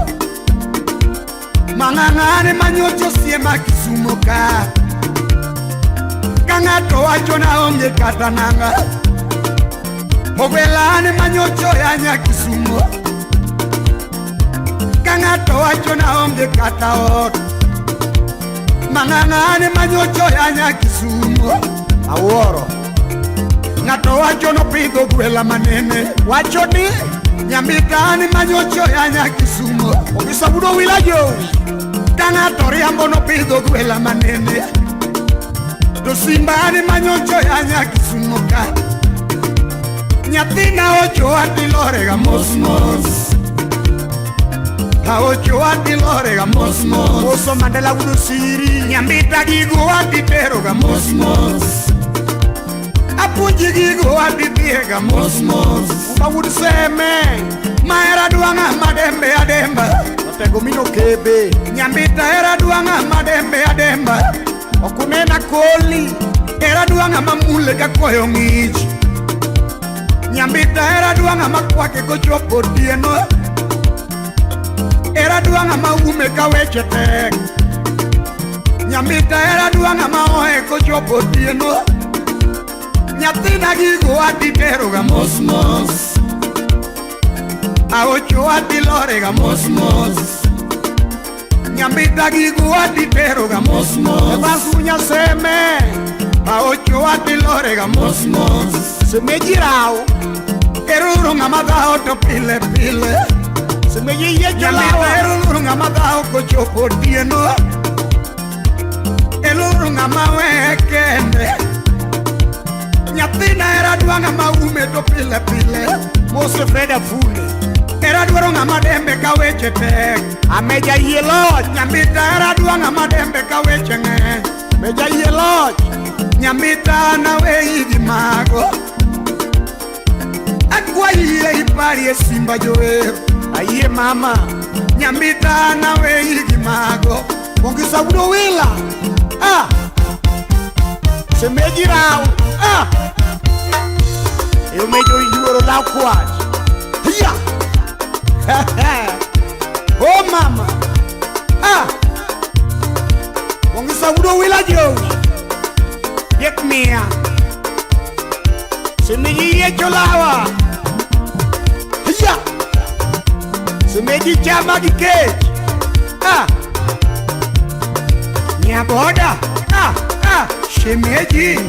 Mang'ang'ane manyocho siema Kisumo ka. Ka ng'ato wacho na onge kata nanga. Ogwela ane manyocho yanya Kisumo. Ka ng'ato wacho na onge kata ot. Mang'ang'ane manyocho yanya Kisumo. Awuoro. Ng'ato wacho nopidho gwela manene. Wacho ni Nyambita ane manyocho yanya Kisumo. Obisa wudo wila jowi. Ka ng'ato riambo nopidho gwela manene. To simba ane manyocho yanya Kisumo ka. Nyathina ocho atilorega mos mos. Aocho atilorega mos mos. Oso Mandela wudo siri. Nyambita gigo atiteroga mos mos. Apuonji gigo atidhiega mos mos. Uma wuod seme. Mahera dwa ng'ama dembe ademba. Otego mino kebe. Nyambita hera dwa ng'ama dembe ademba. Okunena koli. Hera dwa ng'ama mule ka koyo ng'ich. Nyambita hera dwa ng'ama kwake kochopo otieno. Hera dwa ng'ama ume ka weche tek. Nyambita hera dwa ng'ama ohe kochopo otieno. Nyathina gigo atiteroga mos mos. Aocho atilorega mos mos. Nyambita gigo atiteroga mos mos. Evans Seme. Aocho atilorega mos mos. Semeji rao. Ero luro ng'ama dhawo to pile pile. Semeji yiecho Nyambita lawa. ero luro ng'ama dhawo kochopo otieno. Ero luro ng'ama weye kende. Nyathina era dwa ng'ama ume to pile pile. Mose Fred Afule. Era dwaro ng'ama dembe ka weche tek. Ameja yie loch. Nyambita era dwa ng'ama dembe ka weche ng'eny. Meja yie loch. Nyambita naweyi gi mago. Akwayi yie iparie Simba jower. Ayie mama. Nyambita naweyi gi mago. Mongisa wudo wila. Ah. Semeji rao. Ah. Eomejo yuoro law kwach. Hiya. Oh mama. Ah. Mongisa wudo wila jowi. Yek mia. Semeji yiecho lawa. Hiya. Semeji chama gi kech. Ah. Nyaboda. Ah ah. Shemeji.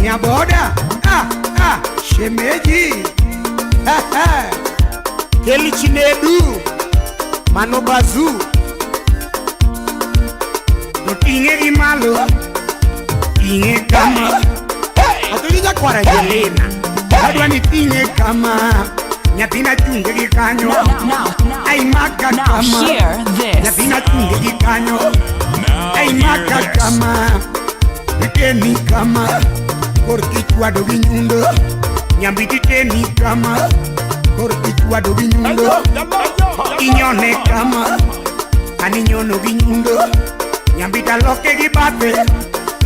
Nyaboda. Ah ah. Shemeji. Ha ha. Keli Chinedu. Mano Bazu. To ting'e gi malo. Ting'e kama. Atuji jakwara Jelena. Adwa ni ting'e kama. Nyathina chunge gi kanyo. Ai maka Now kama. hear this. Nyathina chunge gi kanyo. Ai maka kama. Iteni kama. Korki chwado gi nyundo. Nyambiti teni kama. Korki chwado gi nyundo. Inyone kama. Aninyono gi nyundo. Nyambita loke gi bathe.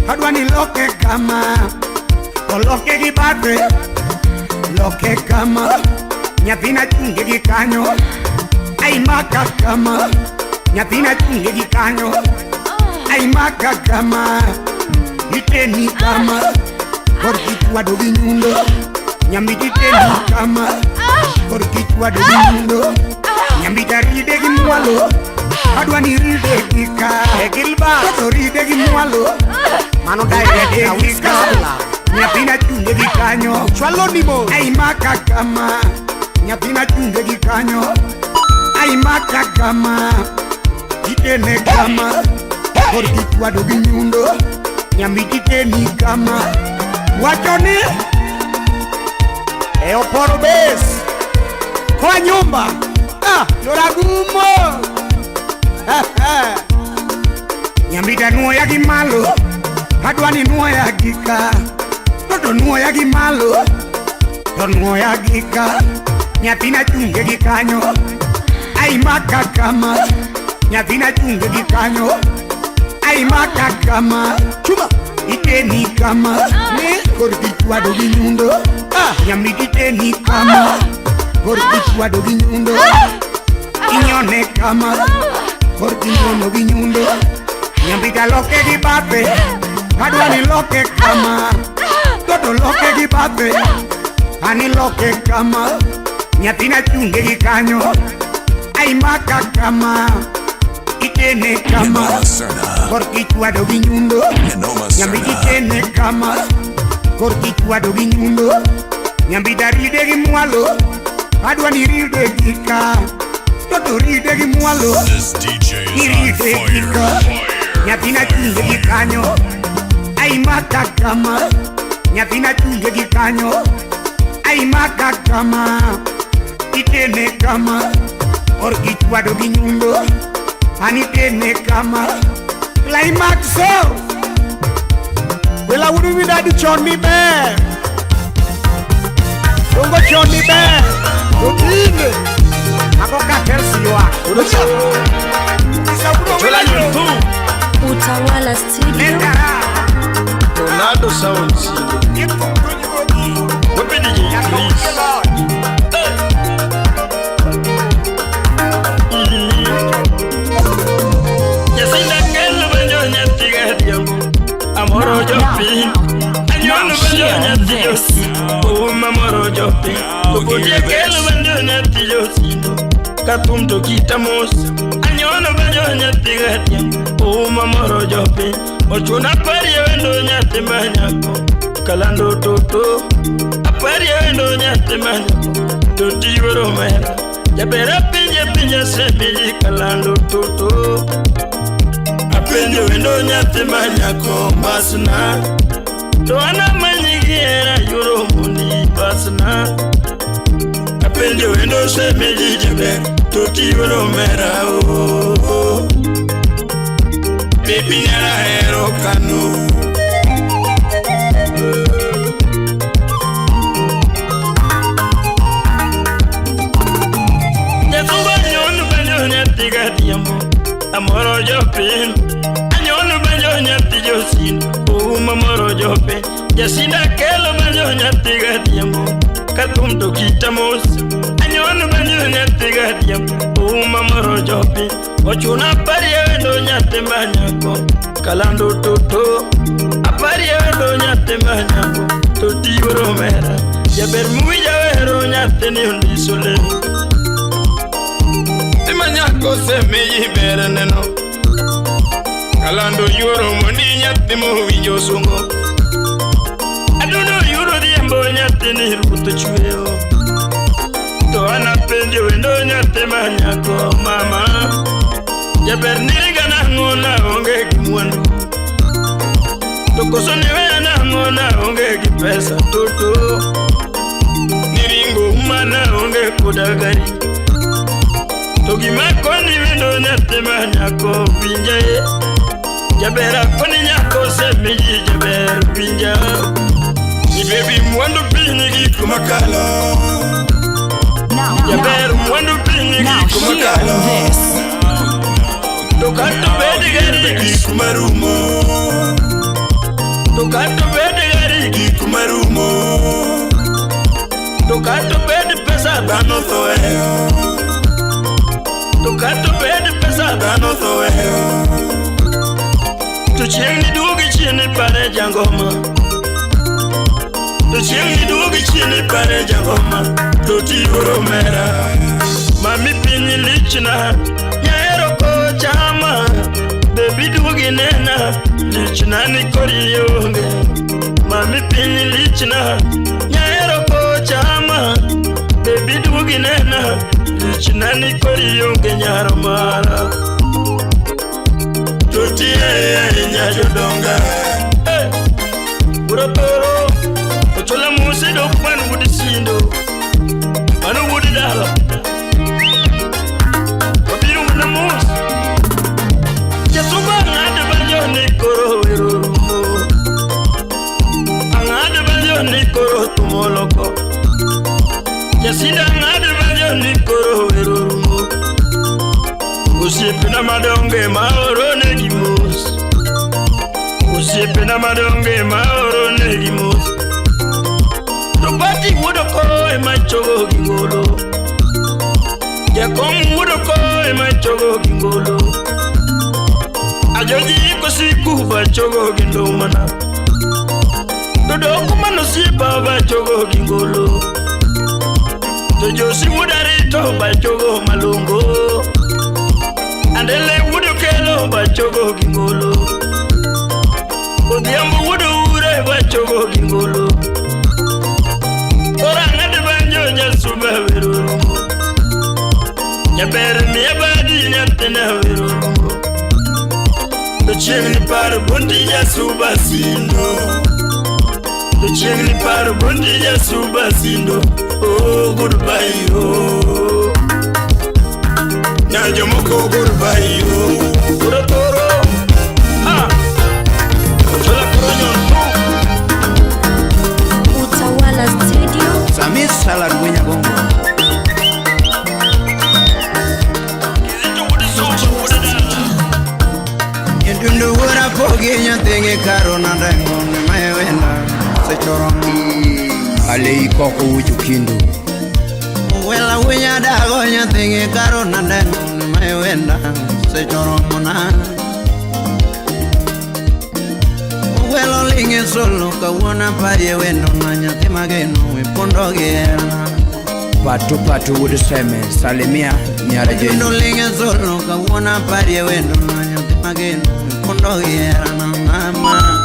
Adwa ni loke kama. To loke gi bathe. Loke kama. Nyathina chunge gi kanyo. Ai maka kama. Nyathina chunge gi kanyo. Ai maka kama. Iteni kama. Korki chwado gi nyundo. Nyambiti teni kama. Korki chwado gi nyundo. Nyambita ride gi mwalo. Adwa ni ride gi ka. Toto ride gi mwalo. Mano ride gi ka. Nyathina chunge gi kanyo. Chwalo ni mo. Ai maka kama. Nyathina chunge gi kanyo. Ai maka kama. Itene kama. Korki chwado gi nyundo. Nyambiti teni kama. Wacho ni e oporo bes. Kwa nyumba. Ah, yoragumo. Nyambita nuoya gi malo. Adwa ni nuoya gi ka. Toto nuoya gi malo. To nuoya gi ka. Nyathina chunge gi kanyo. Ai maka kama. Nyathina chunge gi kanyo. Ai maka kama. Chuma. Iteni kama. Korki chwado gi nyundo. Nyambiti teni kama. Korki chwado gi nyundo. Inyone kama. Korki nyono gi nyundo. Nyambita loke gi bathe. Adwa ni loke kama. Toto loke gi bathe. Ani loke kama. Nyathina chunge gi kanyo. Ai maka kama. Itene kama. Korki chwado gi nyundo. Nyambiti tene kama. Korki chwado gi nyundo. Nyambita ride gi mwalo. Adwa ni ride gi ka. Toto ride gi mwalo. This DJ is on Ride gi ka. Nyathina chunge gi kanyo. Ai maka kama. Nyathina chunge gi kanyo. Ai maka kama. Itene kama. Korki chwado gi nyundo. Ani tene kama. Climax. Wela wudu widadi chon ni ber. Dongo chon ni ber. Otinde. Ako katel siwa. Utawala Studio. Tornado Sound Wapi DJ please. Jacinda kelo banjo nyathi gadhiambo. Amoro jopiny. Anyuolo banjo nyathi josindo. Uma moro jopiny. Tokotie kelo banjo nyathi josindo. Kathum to kita mos. Anyono banjo nyathi gadhiambo. Uma moro jopiny. Ochuna parie wendo nyathi manyako. Kalando toto. Aparie wendo nyathi manyako. Toti yuoro mera. Jaber apenje pinje semiji kalando toto. Apenjo wendo nyathi manyako masna. To an amanyi gi hera yuoro mondi pasna. Apenjo wendo semiji jaber toti yuoro mera oh. Baby nyara hero kanu. Jatuba nyono banjo nyathi gadhiambo. Amoro jopiny. Anyono banjo nyathi josindo. Uma moro jopiny. Jasinda kelo banjo nyathi gadhiambo. Kathum to kita mos. Anyono banjo nyathi gadhiambo. Uma moro jopiny. Ochuna aparie wendo nyathi manyako. Kalando toto. Aparie wendo nyathi manyako. Toti yuoro mera. Jaber muwinja wero nyathi ni ondiso lemo. Manyako semiyi ber neno. Kalando yuoro mondi nyathi mowinjo sungo. Adundo yuoro dhiambo nyathi ni ruoth chweyo. To an apenjo wendo nyathi manyako mama. Jaber niringa nang'o naonge gi mwandu. To koso niweya nang'o naonge gi pesa toto. Niringo uma naonge onge koda gari. To gima koni wendo nyathi ma nyako winja e. Jaber akoni nyako osemiji jaber winja. Ni baby mwandu piny gik makalo. Jaber mwandu piny Now gik hear makalo. this. To kata bed gari gik marumo. To kata bed gari gik marumo. To kata bed pesa dhano thoeyo. To kata bed pesa dhano thoeyo. To chieng' ni duogi chien ipare jangoma. To chieng' ni duogi chien ipare jangoma. To tioro mera. Mami piny lichna. Nyaero kochama. Baby duogi nena. Lichna ni kori onge. Mami piny lichna. Nyaero kochama. Baby duogi nena. Lichna ni kori onge nyaro mara. Totie ahinya jodonga. Eh, Urotoro. Ochola musi dok man wuod sindo. Mano wuod dala. Wabiro mana mos. Jasuba ng'ado banjo ni koro wero rumo. Ang'ado banjo ni koro tumo loko. Jasinda ng'ado banjo ni koro wero rumo. Osiepena madonge maoro negi mos. Osiepena madonge maoro negi mos. To pati wuod oko ema chogo gi ngolo. Jakom wuod oko ema chogo gi ngolo. Ajoji iko siku ba chogo gi ndomana. To doko manosiepa ba chogo gi ngolo. To Josi wuod Arito ba chogo malongo. Andele wuod Okelo ba chogo gi ngolo. Odhiambo wuod Ure ba chogo gi ngolo. Koro ang'ado banjo jasuba wero rumo. Jaber miya badi nyathina wero rumo. To chieng' ni paro bundi jasuba sindo. To chieng' ni paro bundi jasuba sindo. Oh goodbye oh. Nyar jomoko goodbye oh. Urotoro. Ah. Ochola koro nyontu. Utawala Studio. Samis Salad Winya Bongo. Nyintundu wura pogi nyathingi karo nandengo ne mewenda sechoro. Alei koko wuju kindu. Wela winya dago nyathingi karo nandengo ne mewenda sechoro mona. Welo linge solo kawuono parie wendo na nyathi mageno we pondo gi hera. Patu patu wuod seme salimia nyara Wendo jeni. linge solo kawuono parie wendo na nyathi mageno we pondo gi hera na mama.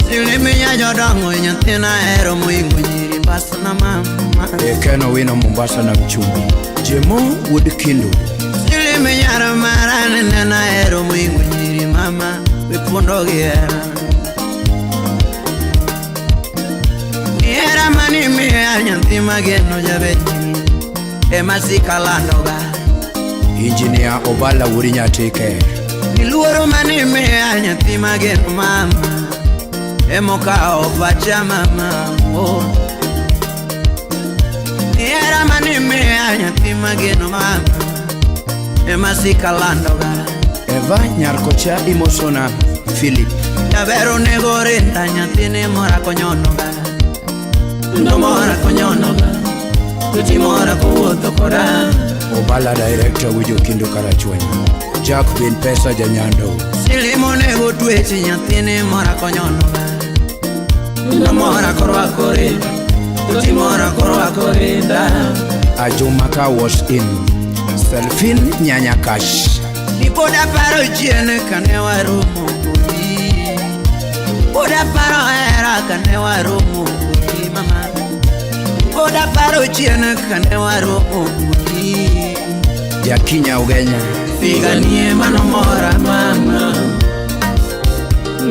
Siliminya jodongo nyathina hero moingo nyiri basna mama. Ekeno wino Mombasa na mchumbi. Jemo wuod kindu. Siliminya mara nena hero moingo nyiri mama we pondo gi hera. Hera mani miya nyathi mageno jabetni ema sikalandoga. Engineer Obala wuod Nyatike. Niluoro mani miya nyathi mageno mama emokawo pacha mama oh. Hera mani miya nyathi mageno mama ema sikalandoga. Eva Nyarkocha imosona Philip. Jaber onego rinda nyathini mora konyonoga. Ndo mora konyonoga. Tuti mora kowuotho koda. Obala director wujo kindu karachuonyo. Jack bin pesa janyando. Silimo nego twechi nyathini mora konyonoga. Ndo mora korwako rinda. Tuti mora korwako rinda. Ajumaka was in. Selfin Nyanya Cash. Ni pod aparo chien kane waromo kodi. Pod aparo hera kane waromo kodi mama. Pod aparo chien kane waromo kodi. Jakinya Ugenya. Figanie mano mora mama.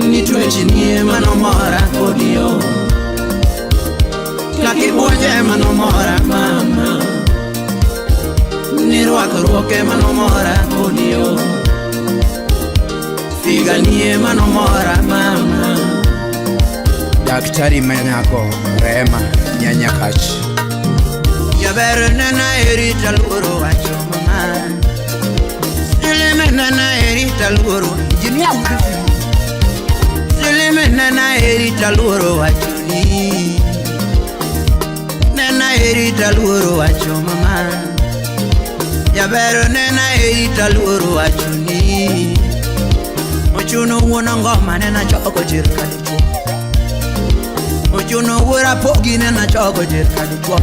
Ni twechinie mano mora kodi yo. Kakibuonjo Wuoche manomora mama, ni rwakruok ema nomora kodi yo. Figani ema nomora mama. Daktari manyako Rehema Nyanyakach. Jaber nena eri taluoro wacho mama. Silime nena eri taluoro. Injinia Silime nena eri taluoro wacho ni. Nena eri taluoro wacho mama. Jaber nena eri taluoro wacho ni. Ochuno wuon ngoma nena choko chir kadichuo. Ochuno wuora pogi nena choko chir kadichuo.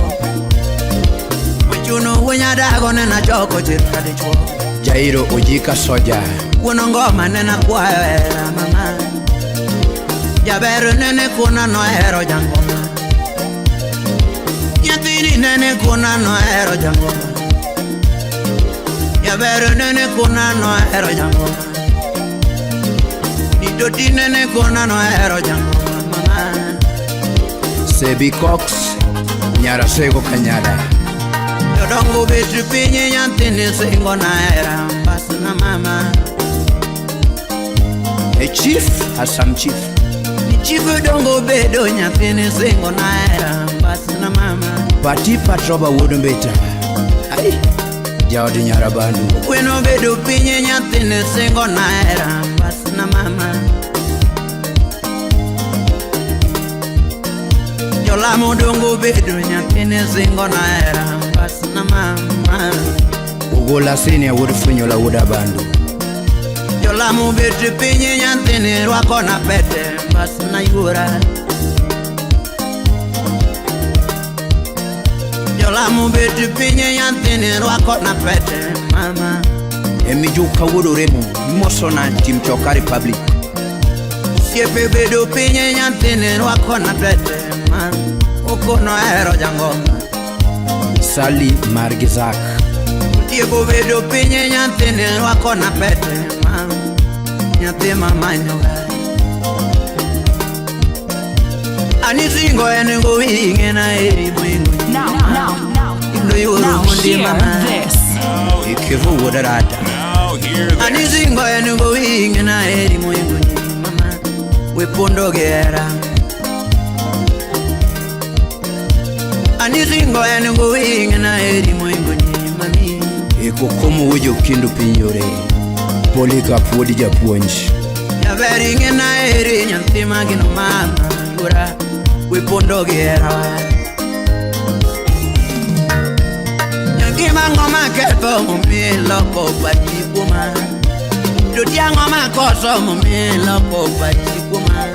Ochuno wuo nyadago nena choko chir kadichuo. Jairo Ojika Soja. Wuon ngoma nena kwayo hera mama. Jaber nene kona nohero jangoma. Nyathini nene kona nohero jangoma. Jaber nene kona nohero jangoma. Didoti nene kona nohero jangoma mama. Sebi Cox Nyarasego Kanyada. Jodongo bet piny nyathini singo na hera mbasna mama. A chief Hassan Chief. Chief dongo bedo nyathini singo na hera mbasna mama. Pati Patroba wuod Mbita. Ai jaod Nyarabandu. Weno bedo piny nyathini singo na hera mbasna mama. Jolamo dongo bedo nyathini singo na hera mbasna mama. Ugola senior wuod Funyola wuod Abandu. Jolamo bet piny nyathini rwako na pete mbasna yuora. Jolamo bet piny nyathini rwako na pete mama. Emijuka wuod Oremo mosona tim Choka Republic. Siepe bedo piny nyathini rwako na pete mama. Okono hero jangoma. Sali Margizak. Tieko bedo piny nyathini rwako na pete mama. Nyathi mamanyoga. Ani singo en go ing'e na eri mwingo. Now, Indo yuoro now mondi hear mama. this. Ikivu wuod Arata. Now hear Ani this. singo en go ing'e na eri mwingo mama. We pondo gera. Ani singo en go ing'e na eri mwingo mami. Ikokomo wuod Okindu piny yore. Polycarp wuod Japuonj. Jaber ing'e na eri nyathi magino mama yuora. We pondo gera. Nyangima ngoma ketho momi loko pachi kuoma. Doti ang'o makoso momi loko pachi kuoma.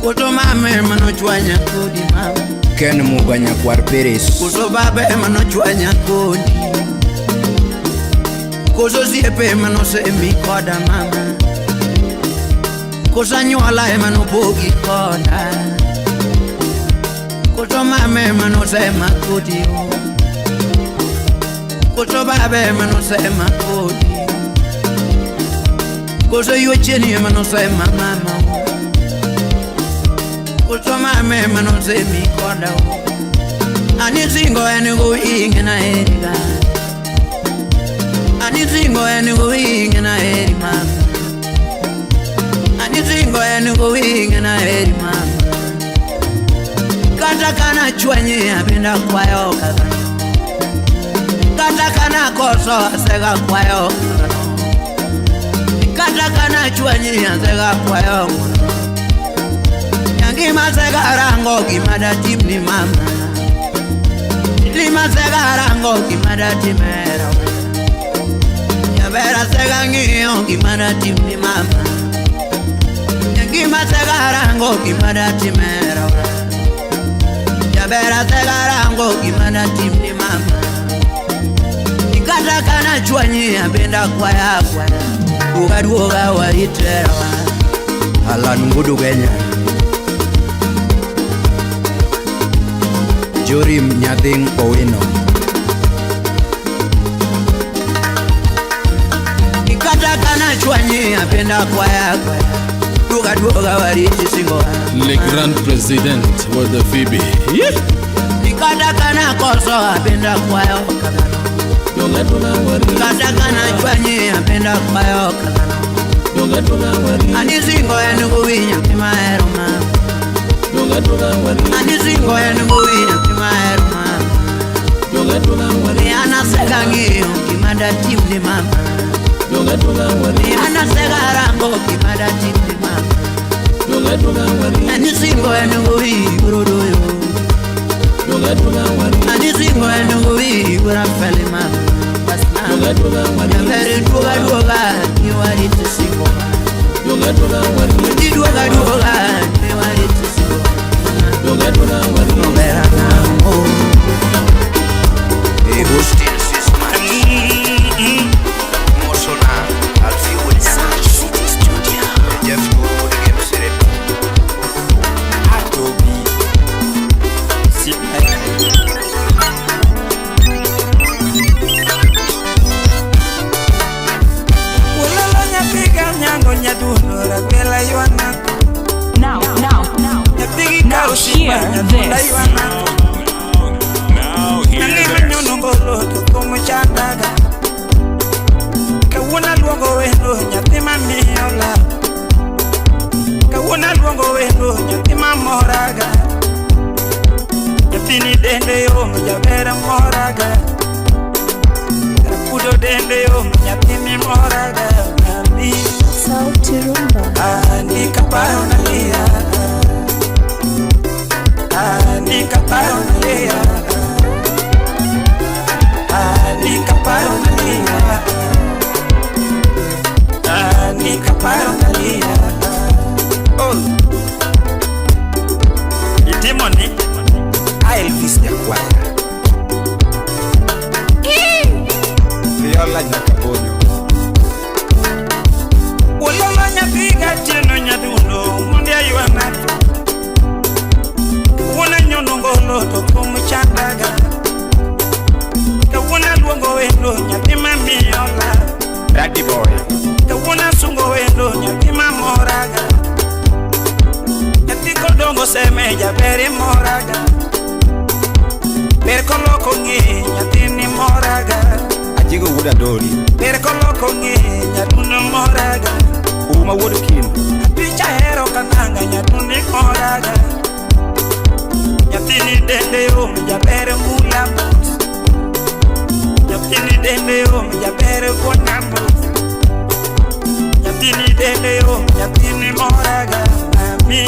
Koso mame manochwanya kodi mama. Ken Muga nyakwar Peres. Koso babe manochwanya kodi. Koso osiepe manosemi koda mama. Koso anyuola ema nopogi koda. Koso mame ema nosema kodi o. Koso babe ema nosema kodi. Koso yuecheni ema nosema mama o. Koso mame ema nosemi koda o. Ani singo en go ing'e na eriga. Ani singo en go ing'e na eri mama. Ani singo en go ing'e na eri mama. Kata kana chwenye abenda kwayo kaka. Kata kana koso asega kwayo kaka. Kata kana chwenye asega kwayo. Nyangima sega rango gima datimni mama. Lima sega rango gima datimero. Nyabera sega ng'iyo gima datimni mama. Nyangima sega rango gima datimero. Nyabera sega rango gima datimni mama. Kata kana chwanyi abenda kwaya kwaya. Duoga duoga wariterawa. Alan Ngudu Kenya. Jorim Nyathing Owino. Kata kana chwanyi apenda kwaya kwaya. duoga duoga wariti singo. Le grand président Wada Phoebe. Kata kana koso apenda kwayo kamano. Kata kana chwanyi apenda kwayo kamano. Anisingo en gowinya timahero ma. Anisingo en gowinya timahero ma. Anasega ng'iyo gima datim ni mama. Anasega rango gima datim ni mama. Anisingo en gowi burodoyo. Anisingo en gowi burafele mama. Nyabere duoga duoga ni wariti singo. Duoga duoga ni wariti singo. Obera na o. Agustin Sisman Mosona Alfie Williams City Studio Jeff Guru Game Sirep Atobi Ulala nyapiga nyango nyadundo ragwela ywana. Now, now, now, now hear this. Now hear this. Kawuono luongo wendo nyathi mamiyo love. Kawuono luongo wendo nyathi mamoraga. Nyathini dende yom jaber moraga. Rapudo dende yom nyathini moraga. Mami Sauti Rumba. Andika paro nalia. Andika paro nalia. Andika paro nalia. Andika paro nalia. Oh. Itimo ni Elvis Nyakwaya. Viola Nyakabonyo. Ulolo nyapiga tieno nyadundo mondi aywa ng'ato. Wuona nyono ngolo to kum chandaga. Kawuono luongo wendo nyathi mamiyo love. Daddy boy. Kawuono sungo wendo nyathi mamoraga. Nyathi kodongo seme jaber moraga. Ber koloko ng'e nyathini moraga. Ajigo wuod Andori. Ber koloko ng'e nyadundo moraga. Uma wuod Kino. Picha hero kananga nyadundi moraga. Nyathini dende yom jaber mula mos. Nyathini dende yom jaber kuona mos. Nyathini dende yom nyathini moraga. Mami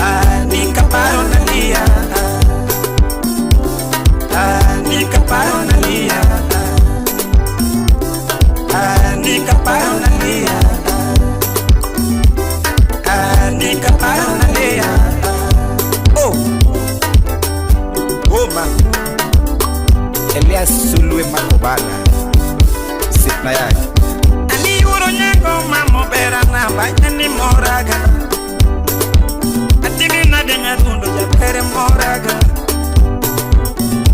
Andika paro nalia. Andika paro nalia. Andika paro nalia. Andika paro nalia. Oh. Goma. Elias Sulwe Makobana. Sitna yake. Ani uro nyango mamo bera namba nyani moraga. Atimi na de nyadundo japere moraga.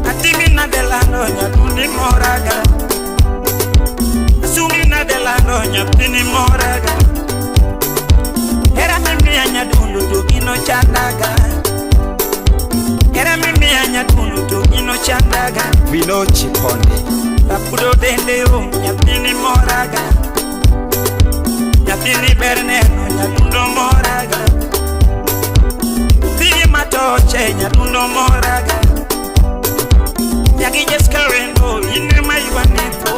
Atimi na de lando nyadundi moraga. Asumi na de lando nyathini moraga. Hera mimi ya nyadundo to gino chandaga. Hera mimi ya nyadundo to gino chandaga. Vino Chiponde. Rapudo dende yom nyathini moraga. Nyathini ber neno nyadundo moraga. Thiri matoche nyadundo moraga. Nyagi Jessica wendo ine mayuanetho.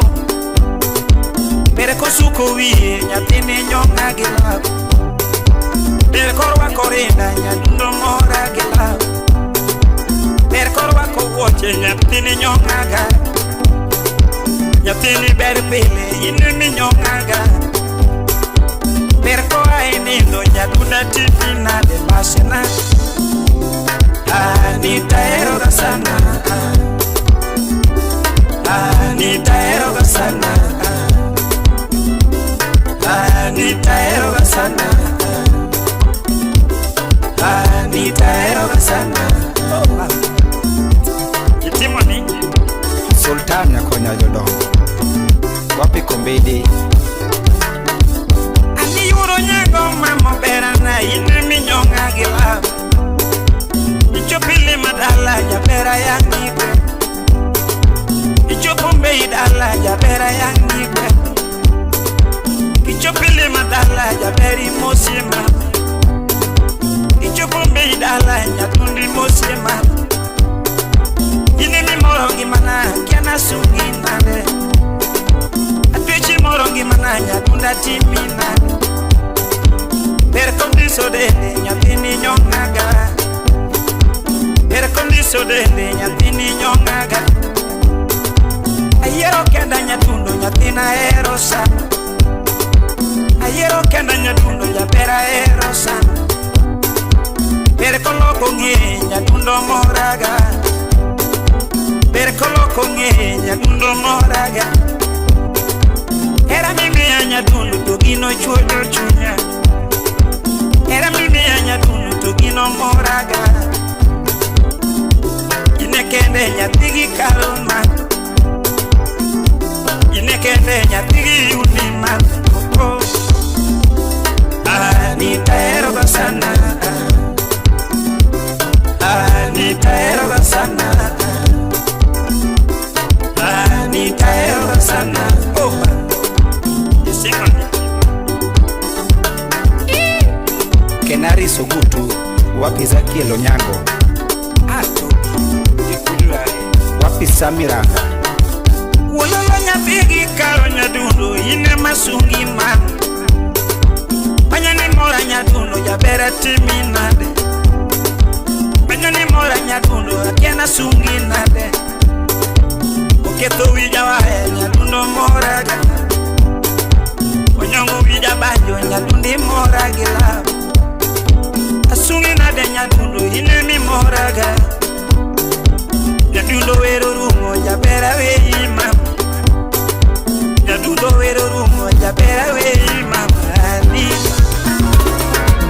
Ber kosuko wiye nyathini nyonga gi love. Ber korwako rinda nyadundo mora gi love. Ber korwako wuoche nyathini nyongaga. Nyathini ber pile ine minyongaga. Ber koa e nindo nyadunda timi nade masina. Anitaeroga sana. Anitaeroga sana. Anitaeroga sana. Anitaeroga sana. Itimo ni Sultan Nyakonya jodongo. Wapi Kombede. Iyudo nyangoma maberana ine minyonga gi lab. Ichopo ilima dala jabera yang' igwe. Ichopo mbei dala jabera yang' igwe. Ichopo ilima dala jaberi mosiema. Ichopo mbei dala nyatundi mosiema. Ine mimoro ngimana kiana sungi nade. Atwechi moro ngimana nyatunda timi nade. Ber kondiso dende nyathini nyong'aga. Ber kondiso dende nyathini nyong'aga. Ayiero kenda nyatundo nyathina ahero sana. Ayiero kenda nyatundo jaber ahero sana. Ber koloko ng'eye nyatundo moraga. Ber koloko ng'eye nyatundo moraga. Hera mimiya nyatundo to gino chuoyo chunya. Hera mimiya nyatundo to gino moraga. Ine kende nyathigi kalma. Ine kende nyathigi unima. Oh, Anita ahero sana. Anita ahero sana. Anita ahero sana. Oh, Kenari Sogutu wapi Ezekiel Onyango. Wapi Samiranga. Wololo nyathigi kalo nyadundo ine masungi man. Manya ni mora nyadundo jaber timi nade. Manya ni mora nyadundo akiana sungi nade. Oketho wija wae nyadundo moraga. Onyongo wija banjo nyadundi mora gi lab. Asungi nade nyadundo ine mimoraga. Nyadundo wero rumo jaber aweyi mama. Nyadundo wero rumo jaber aweyi mama.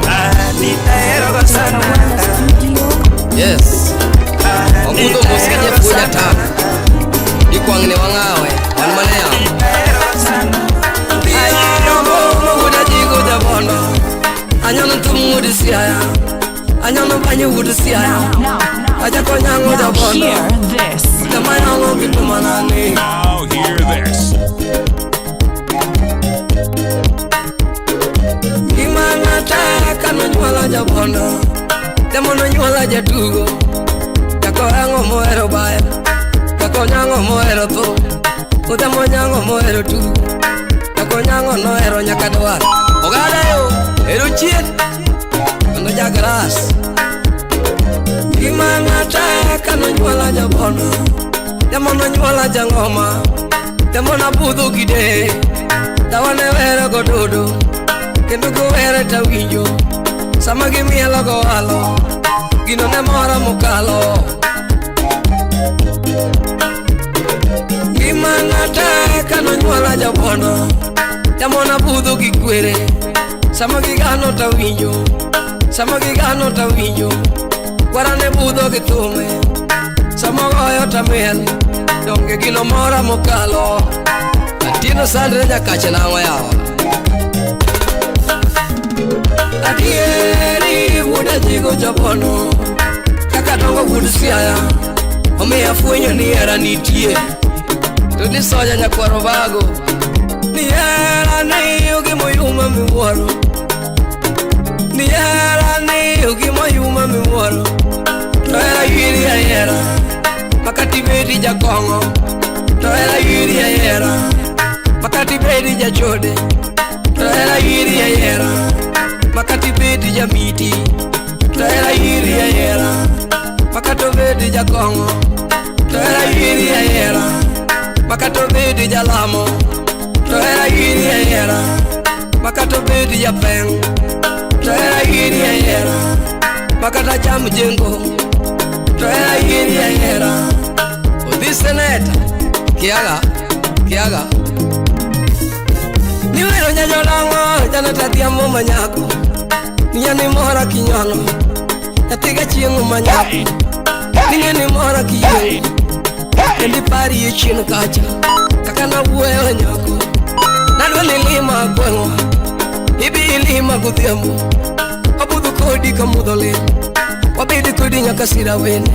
Anita ahero sana. Yes. Ogundo mosike puoja tak. Ikwang' ne wang'awe, wan mane yawo. Anyono tum wuod Siaya. Anyono banyo wuod Siaya. Ajako nyango Now jabondo. hear this. Jama yango gitumanani. Now hear this. Gimana tek nonyuola jabondo. Jamo nonyuola jatugo. Jakorango mohero bayo. Jakonyango mohero tho. Odhiambo nyango mohero tugo. Jakonyango nohero nyaka dwar. Ogada yo, ero chien. Kendo jagras. Gimana tek nonyuola jabondo. Jamo nonyuola jang'oma. Jamo nabudho gi deye. Dawa ne wero gododo. Kendo giwere tawinjo. Sama gimielo gohalo. Gino ne mora mokalo. Gimana tek nonyuola jabondo. Jamo nabudho gi kwere. Sama gigano tawinjo. Sama gigano tawinjo. Kwara ne budho gi thume. Sama goyo tamiel. Donge gino mora mokalo. Atieno sandre nyakache nang'o yawa. Adieri wuod Ajigo jabondo. Kaka dongo wuod Siaya. Omiyo afwenyo ni hera nitie. To ni soja nyakwar Obago. Ni hera ni gimoyuma miwuoro. Ni hera ni gimoyuma miwuoro. To hera ywiri ahera. Makati bedi jakong'o. To hera ywiri ahera. Makati bedi jachode. To hera ywiri ahera. Makati bedi jamiti. To hera ywiri ahera. Makato bedi jakong'o. To hera ywiri ahera. Makato bedi jalamo. To hera ywiri ahera. Makato bedi japeng'. To hera ywiri ahera. Makata cham jengo. To hera ywiri ahera. Odhi seneta. Kiaga. Kiaga. Niwero nyajolang'o janata dhiambo manyako. Miya ni mora kinyono. Nyathi gachieng' manyako. Ning'e ni mora kiyieng'. Kendo iparie chien kacha. Kaka nawuoyo nyako. Nadwa ni lima gweng'wa. Ibi Kinilima godhiambo Abudho kodi kamudho lil Wabed kodi nyaka sira wende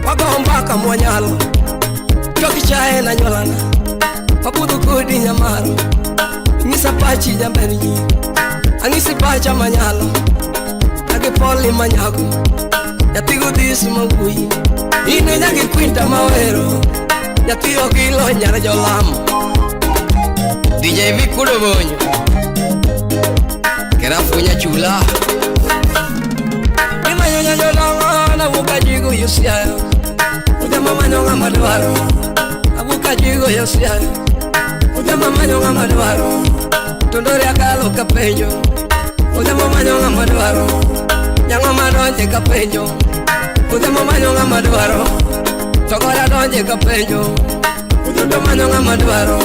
Wago mbaka mwanyalo Choki chae na nyolana Wabudho kodi nyamaro Ng'isa pachi jamber nyiri Ang'isi pacha manyalo Age poli manyago Nyathi godhis mawuoyi Ine nyagi kwinta mawero Nyathi okilo nyar jolamo DJ Vikudo Bonyo Kerafunya chula Imanyo nyajolongo na wuka jigo yosiayo Ujama manyo ngama dwaro Abuka jigo yosiayo Ujama manyo ngama dwaro Tondore akalo kapenjo Ujama manyo ngama dwaro Nyango madonje kapenjo Ujama manyo ngama dwaro Togora donje kapenjo Ujama manyo ngama dwaro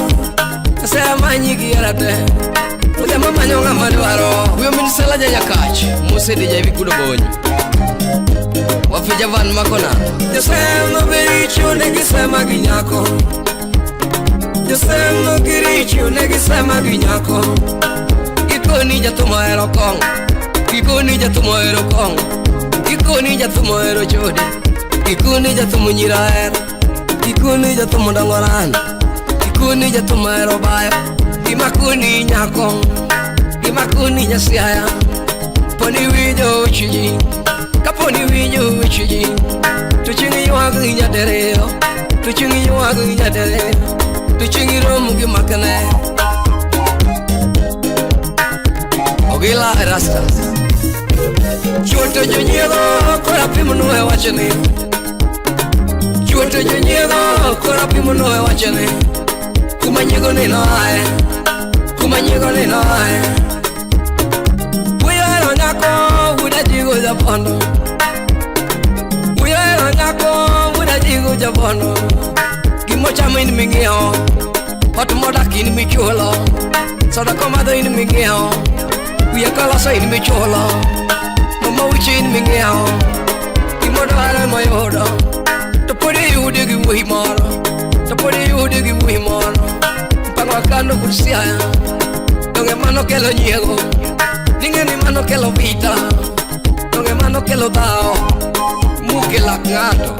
Asea manyi gierate Ujama manyo ngama dwaro Huyo minisela janyakach Muse DJ Vikudo Bonyo Wafija van makona Josemo bericho negisema ginyako Josemo giricho negisema ginyako Gikoni jatumo ero kong Gikoni jatumo ero kong Gikoni jatumo ero chode Gikoni jatumo nyira ero Gikoni jatumo dangoran Gikoni jatumo ero bayo Gimakoni nyako Gimakoni nyasiaya Poni winjo chiji Kaponi winjo chiji Tuchingi ywag nyadereo Tuchingi ywag nyadereo Tuchingi rom gi makane Ogila Erastus Chuoto jonyiego kora pimo e wachni Chuoto jonyiego kora pimo e wachni Kuma nyiego nino ae Kuma nyiego nino ae Uyero nyako wuda jigo japondo Uyero nyako wuda jigo japondo Gimochamo in ming'iewo Ot modak in michulo Soda komadho in ming'iewo Wiye koloso in michulo Mama wicho in ming'iewo Gimodwaro moyudo To pod iyude gi wuoyi moro To pod iyude gi wuoyi moro Mpango akano kod Siaya Donge mano kelo nyiego Ning'e ni mano kelo vita Donge mano kelo dhawo Muke lak ng'ato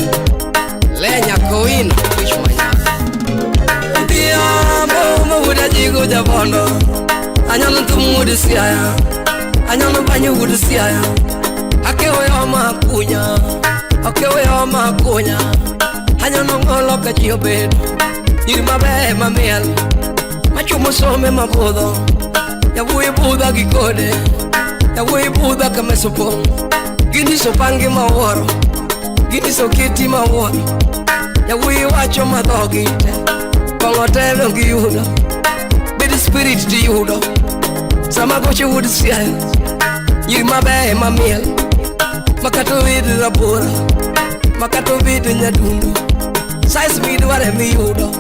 Lenya kowino wich manyako Odhiambo mawuoda jigo jabondo Anyono thum wuod Siaya Anyono banyo wuod Siaya Akewo yo makunya Akewo yo makunya Anyono ng'olo ka ji obedo Nyiri maber mamiel Machumo some mabudho Yawuoyi budha gi kode Yawuoyi budha ka mesa opong' Giniso pangi mawuoro Giniso kiti mawuoro Yawuoyi wacho madhogi te Kong'o te dong giyudo Bed spirit tiyudo Sama gocho wuod Siaya Nyiri maber mamiel Makata obed rabora Makata obed nyadundo Size midwaro emiyudo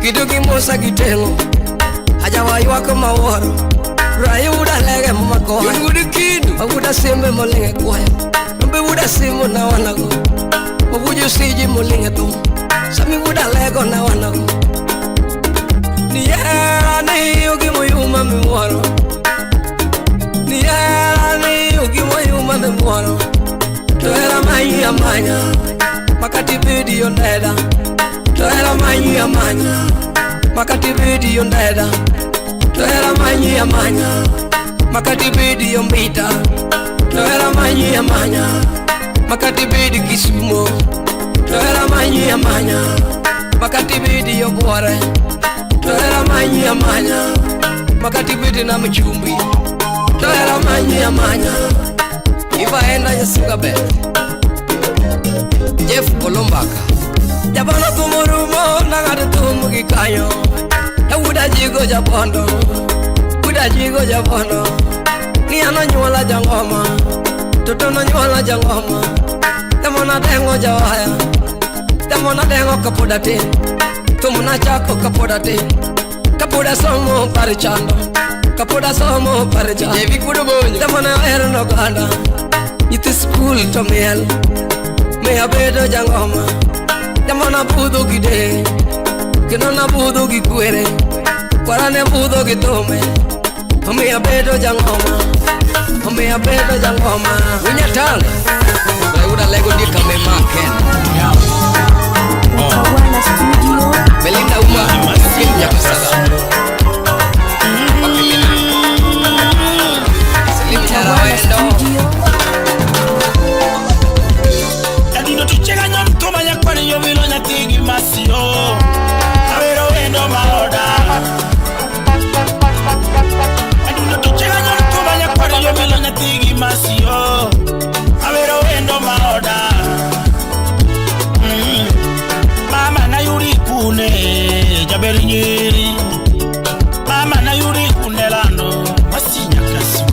Kido gi musa gi teng'o Ajawa ywak mawuoro Rayuda lege makoya Wuod kindu Awuoda simbe moling' e kwaya Rombe wuoda simo na wanago Mawuojo siji moling' e thum Sami wuoda lego na wanago Nihera ni ogimoyuma miwuoro Nihera ni ogimoyuma miwuoro To hera manyi amanya Makati bedi ondeda To hera manyi amanya Makati bedi ondeda To hera manyi amanya Makati bedi ombita To hera manyi amanya Makati bedi Kisumo To hera manyi amanya Makati bedi Obuore To hera manyi amanya Makati bedi Nam Chumbi To hera manyi amanya Ivaenda Nyasuga Beth Jeff Olombaka Jabono thum orumo nang'ado thum gi kanyo Wuoda jigo jabondo Wuoda jigo jabondo Ni an onyuola jang'oma Toto nonyuola jang'oma Jamona dengo jawaya Jamona dengo kapod atin Thum nachako kapod atin Kapod asomo par chando Kapod asomo par chando Jamona ohero noganda Nyithi skul to miel Miyo abedo jang'oma Jamona budho gi deye Kendo nabudho gi kwere Kwara ne budho gi thome Omiyo abedo jangoma. Omiyo abedo jangoma. Winyatanga. Rayuda lego ndi kame maken. Belinda Uma. Nyakasaga. Selim Charawendo. Adino tuchega nyamtoma nyakwani yovilo nyatigi masio. Awero wendo maoda. Adundo tuchega nyamtoma nyakwani yovilo nyatigi masio. Awero wendo maoda. Mama na yuri kune jaberi nyeri. Mama na yuri kune lando masinya kasu.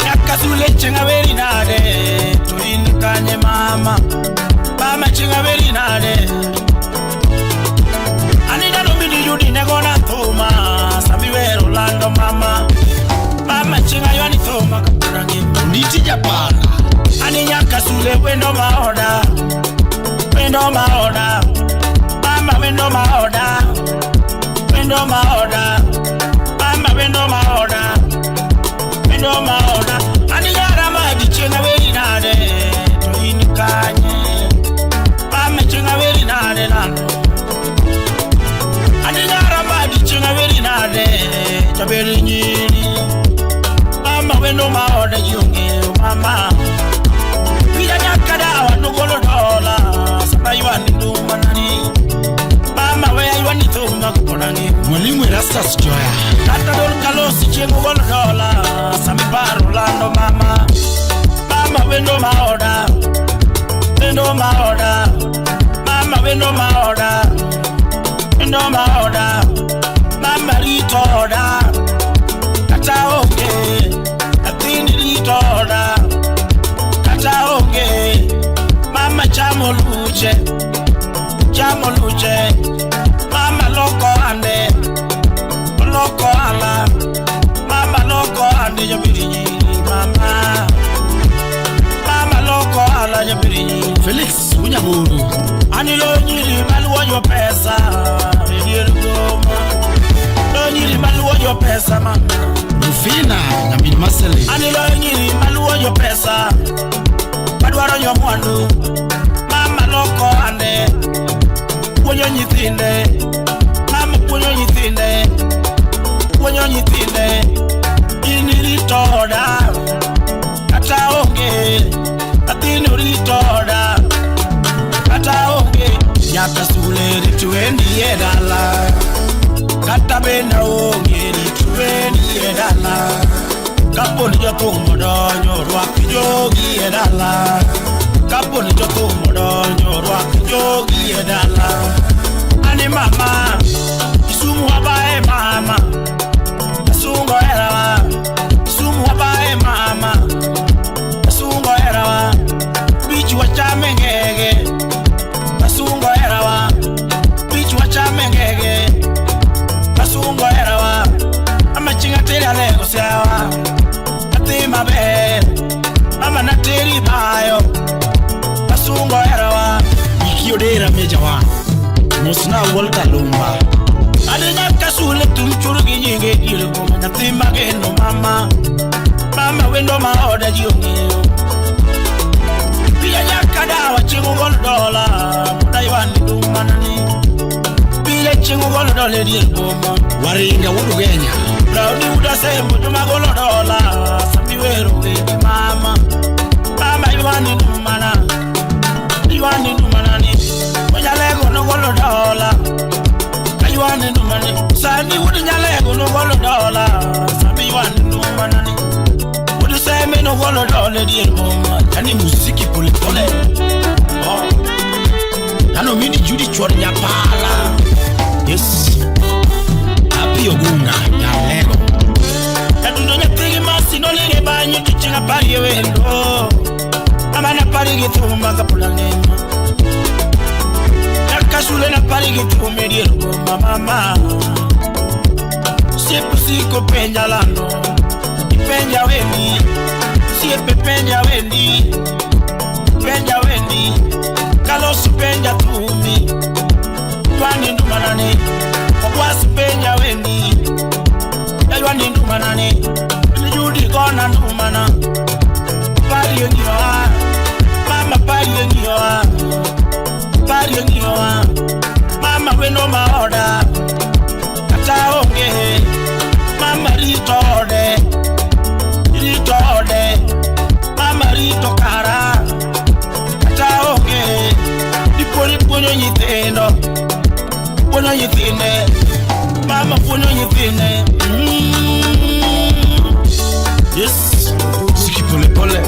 Nyakasule chenga beri nade tuinikanye mama. Mama chenga beri nade. Anida no midi yudi negona thuma samiwero lando mama. Mama chenga yoni thuma kapurangi Niti Japana. Ani nyakasule wendo maoda. Wendo maoda. Mama wendo maoda. Wendo maoda. Mama wendo maoda. Wendo maoda. Ani nyara maji chenga weri nade tuinikanye. Mama chenga weri nade lando. Ani nyara maji chenga weri nade chaberi nyiri. Mama wendo maoda yunge mama. Pida nyakada wanugolo dola sama yuani dumanani. Mama we yuani thuma kuponangi. Mwalimu Erastus Joya. Kata don kalosi chengu golo dola sami paru lando mama. Mama wendo maoda. Wendo maoda. Mama wendo maoda. Wendo maoda. Mama ritoda. Kata oke. Atini ritoda. Kata oke. Mama chamo luche. Chamo luche. Mama loko ande. Loko ala. Mama loko ande jabiri mama. Mama loko ala jabiri. Felix Unyaburu. Ani lo nyiri maluo yo pesa. Edier goma. Lo nyiri maluo yo pesa mama. Rufina na Min Masele. Ani lo nyiri maluo yo pesa. Madwaro yo mwandu. Mama loko ande. Puonjo nyithinde. Mama puonjo nyithinde. Puonjo nyithinde. In iritoda. Kata onge. Athini oritoda. Kata onge. Nyaka sule ritwendi e dala. Kata bende onge ritwendi e dala. Kaponi jothum odonjo rwak jogi e dala. Kaponi jothum odonjo rwak jogi e dala. Ani mama, Kisumu abae mama. Asungo erawa. Kisumu abae mama. Asungo erawa. Bichi wachame ngege. Asungo erawa. Bichi wachame ngege. Asungo erawa. Amachinga teri alego siawa. Ati maber. Mama na teri bayo. Asungo erawa. Ikiodera mejawa. Mosna Walter Lumba. Adenya kasule tumchuru gi nyinge dier koma nyathi mageno mama. Mama wendo maoda ji ong'eyo. Pia nyaka dawa chieng' ogol dola. Muda ywani dumanani. Pile chieng' ogol dola e dier boma. Waringa wuod Ugenya. Browni wuod Asembo joma golo dola. Sami wero wegi mama. Mama ywani dumana. Ywani dumanani. Onyalego nogolo dola. Ywani dumani. Sani wuod Nyalego nogolo dola. Sami ywani dumanani. Wuod Seme nogolo dola e dier boma. Yani muziki pole pole. Oh. Nano mini Judy chuor nyapala. Yes. Happy Ogunga Nyalego. Adundo nyathigi masi nolinge banyo tichinga pari wendo. Mama na pari gi thuma kapula ngima. Nyaka sule na pari gi thuma e dier boma mama. Siepe siko penja lando. Ipenja weni. Siepe penja weni. Penja weni. Kalosu penja tumi. Ywani ndumanani. Okwasi penja weni. Ywani ndumanani. ndumana ni Judi gona ndumana Pari ngiwa Mama pari ngiwa Pari ngiwa Mama wendo maoda Kata onge Mama ritode Ritode Mama rito kara Kata onge Diponi ponyo nyithindo Ponyo nyithinde Mama ponyo nyithinde. Yes, siki pole pole.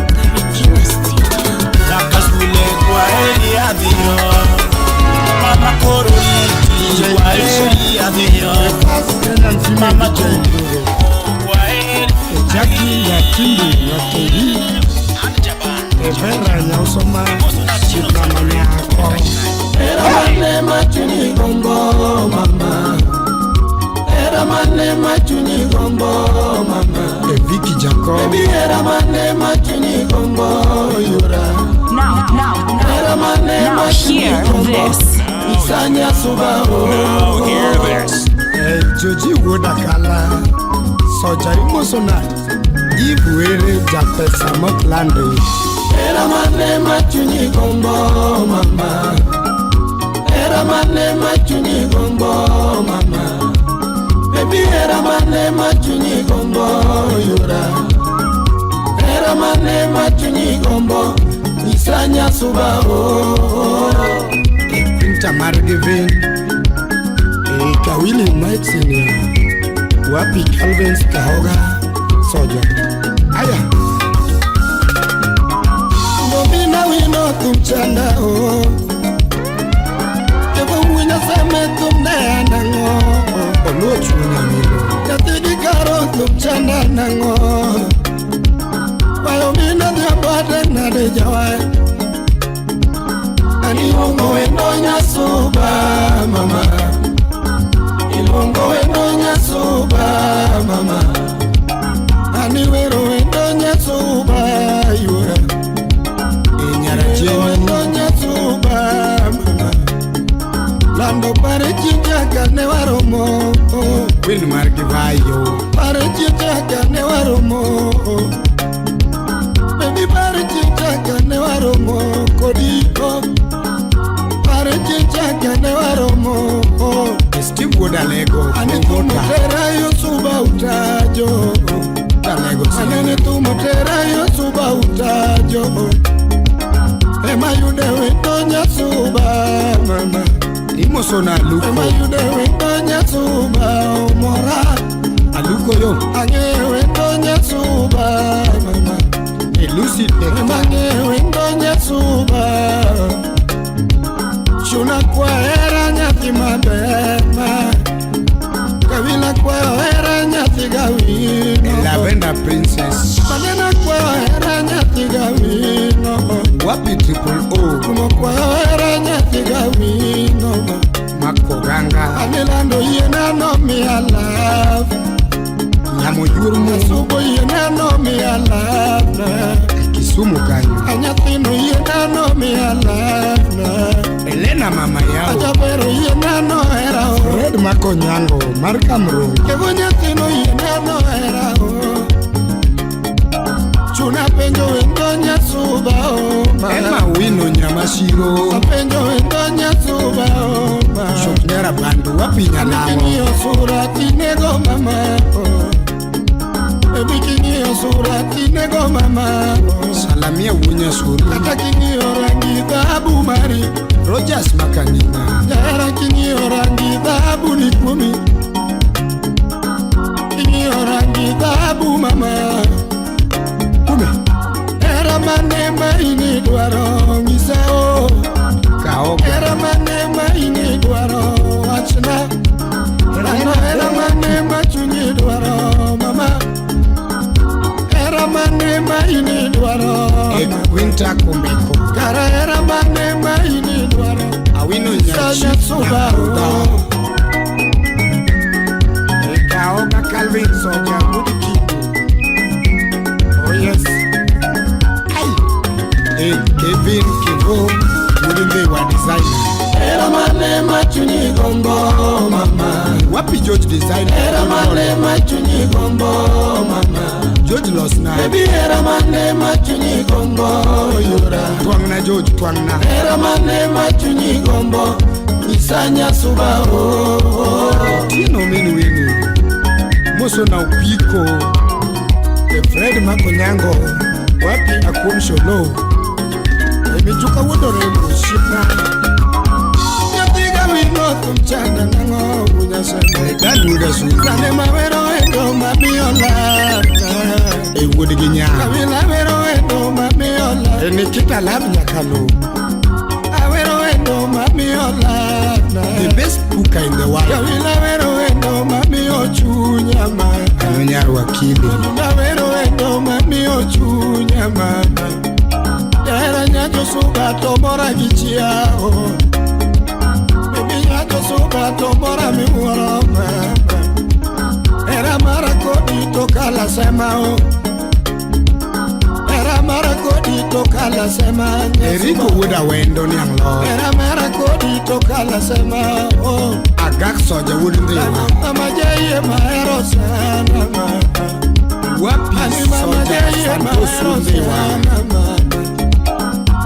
Nakasule kwa heri adhiyo. Mama koro iti kwa heri adhiyo. Mama chungu kwa heri. Jackie ya Kindu ya Keri. Evera nyausoma mama nyako. Era mane machuni gombo mama. Era mane machuni gombo mama. Vicky Jacob. Baby era mane machuni gombo yura. Now, now, now, now hear this. Isanya suba. Now hear this. Hey, Joji Wodakala. Soja imosona. Ibuere japesa moklande. Era mane machuni gombo mama. Era mane machuni gombo mama. Baby era mane machuni gombo yura. Era mane machuni gombo isanya suba o. Pinta margevin. E kawili Mike Senior. Wapi Calvin Kahoga Soja. Aya. Mbina wino tumchanda o. Kevo wina same tumne nango. Oluochu nyamilo. Nyathigi karo tumchanda nango. Wayo mina dhiabade nade jawae. Ani iluongo wendo nyasuba mama. Iluongo wendo nyasuba mama. Ani wero wendo nyasuba yura. Wendo nyasuba mama. Lando pare chichaka ne waromo. Queen Margivayo. Pare chichaka ne waromo. Baby pare chichaka ne waromo. Kodiko. Pare chichaka ne waromo. Steve Wodalego. Ane tumotera yosuba utajo. Alego. Anene tumotera yosuba utajo. Ema yude wendo nyasuba mama. Imosona aluko. Ema yude wendo nyasuba omora. Aluko yo. Ange wendo nyasuba mama. Elusi tekta. Ema ange wendo nyasuba. Chuna kwa era nyathi mabema. Kawila kwa era nyathi gawino. Lavender Princess. Manena kwa era nyathi gawino. Wapi Triple O. Kumo kwa era nyathi gawino. Makoganga. Anilando yena no mi love. Nyamo yurmu. Asubo yena no mi love. Kisumu kanyo. Anyathino yena no mi love. Elena mama yao. Ajabero yena no era o. Fred Makonyango mar Kamro. Kevo nyathino yena no era o. Chuna penjo wendo nyasuba o ma. Emma Wino Nyamashiro. Apenjo wendo nyasuba o ma. Shoknyara bandu wapi nyanamo. King'iyo sura tinego mama o. Ebi king'iyo sura tinego mama o. Salamia wunya suru. Kata king'iyo rangi dhahabu mari. Rogers Makanina. Jahera king'iyo rangi dhahabu ni kuomi. King'iyo rangi dhahabu mama. Kume. Era mane ma in idwaro nyisa o. Kaoga. Era mane ma in idwaro wachna. Era mane ma chunyi dwaro mama. Era mane ma in idwaro. E Quinta Komeko. Kara era mane ma in idwaro. Awino nyachi. E Kaoga Calvin Soja Mudiki. Oh yes. Hey, Kevin Kivo, Wouldn't wa designer. Era mane machuni gombo mama. Wapi George designer. Era mane machuni gombo George losna. Baby hera mane ma chunyi gombo yura. Twang'na George twang'na. Hera mane ma chunyi gombo nyisa Nyasuba oh. Tino min wini. Moso na upiko. E Fred Makonyango. Wapi akuom sholo. E mijuka wuodore mshipna. Nyathiga wino thum chanda nang'o wunyasema. E dan wuoda su. Sane mawero endo mamiyo lana. E wuod gi nyar. Kawila wero endo mamiyo lana. E Nikita lab nyakalo. Awero endo mamiyo lana. The best cooker in the world. Kawila wero endo mamiyo chunya mama. Ano nyar wakili. Awero endo mamiyo chunya mama. Jahera nyajo suba to mora gi chiao. Baby nyajo suba to mora miwuoro mama. Hera mara kodi to kala sema o. Hera mara kodi to kala sema. Eriko wuod Awendo niang' lo. Hera mara kodi to kala sema o. Agak soja wuod Ndhiwa. Mama jaiye mahero sana mama. Wapi soja Santos wuod Ndhiwa.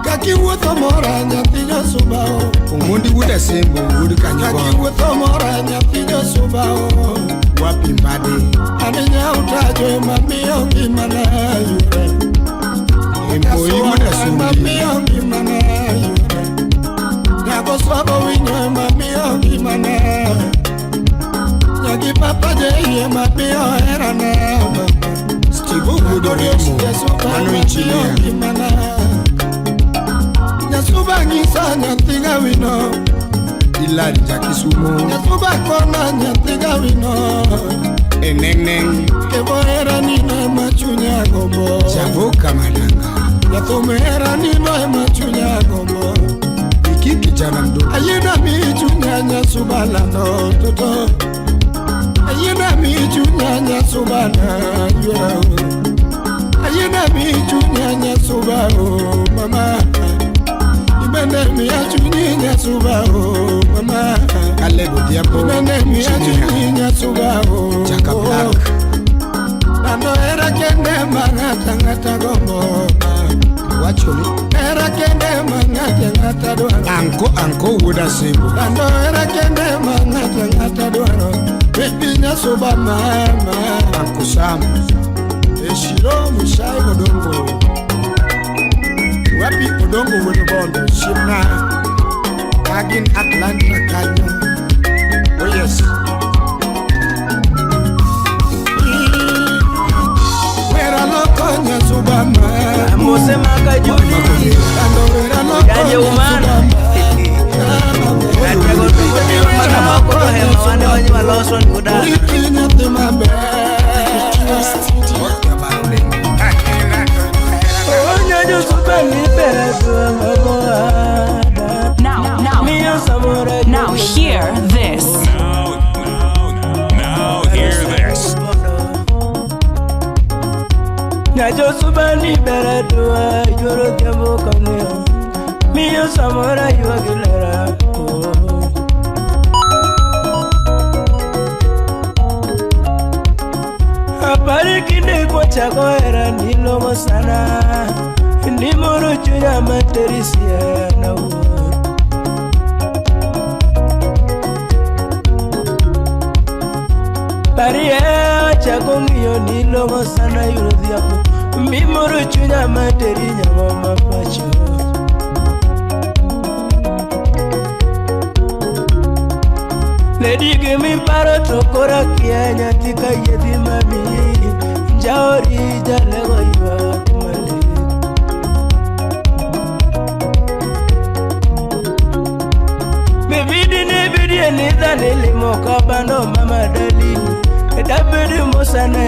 Kakiwuotho mora nyathi Nyasuba o. Omondi wuod Asembo wuod Kanyago. Kakiwuotho mora nyathi Nyasuba o. Wapi Mbadi. An nyau tajo ema miyo ngimana yura. Emboi wuod Ema Asumbi. miyo ngimana yura. Nyago swabo winyo ema miyo ngimana. Nyagi papa jei ema miyo herana mama. Steve wuod Oremo. Mano engineer. Nyasuba ng'isa nyathi gawino. Ilari Jakisumo. Nyasuba kona nyathi gawino. Eneneng. Kebo hera nino ema chunya gombo. Javoka Malanga. Jathum hera nino ema chunya gombo. Iki kijana mdogo. Ayiena mi chunya Nyasuba lando toto. Ayiena mi chunya Nyasuba na yura. Ayiena mi chunya Nyasuba o mama. Ibende mi achunyi Nyasuba o mama. Caleb Odhiambo. Ibende mi achunyi Nyasuba o. Chaka Black. Nando hera kende ma ng'ata ng'ata gombo. Wacho ni. Hera kende ma ng'ata ng'ata dwaro. Anko anko wuod Asembo. Nando hera kende ma ng'ata ng'ata dwaro. Baby Nyasuba mama. Anko Sam. Eshiro Mushai Odongo. Wapi Odongo wuod Bondo. Shimna. Kagin Atlanta kanyo. Oh yes. Wera loko Nyasuba mama. Mose makajuli Nando wera loko Jaje umana Nyasuba mama. Oriti nyathi maber. Now hear this. Now hear this. Nyajo subani beredwa yoro jambo kamwe miyo samora yuagilera Habari kinde kwa chako era nilomo sana Nimoro chunya materisia na uor Parie chako ngiyo nilomo sana yuro dhiapo Mimoro chunya materi nyama mapacho Lady give me paro to kora kia nyathi ka yedhi mami Njaori jalego ywak malit Bibidi ne bidi ni dhani limo kabando mama dalini Dabedi mosane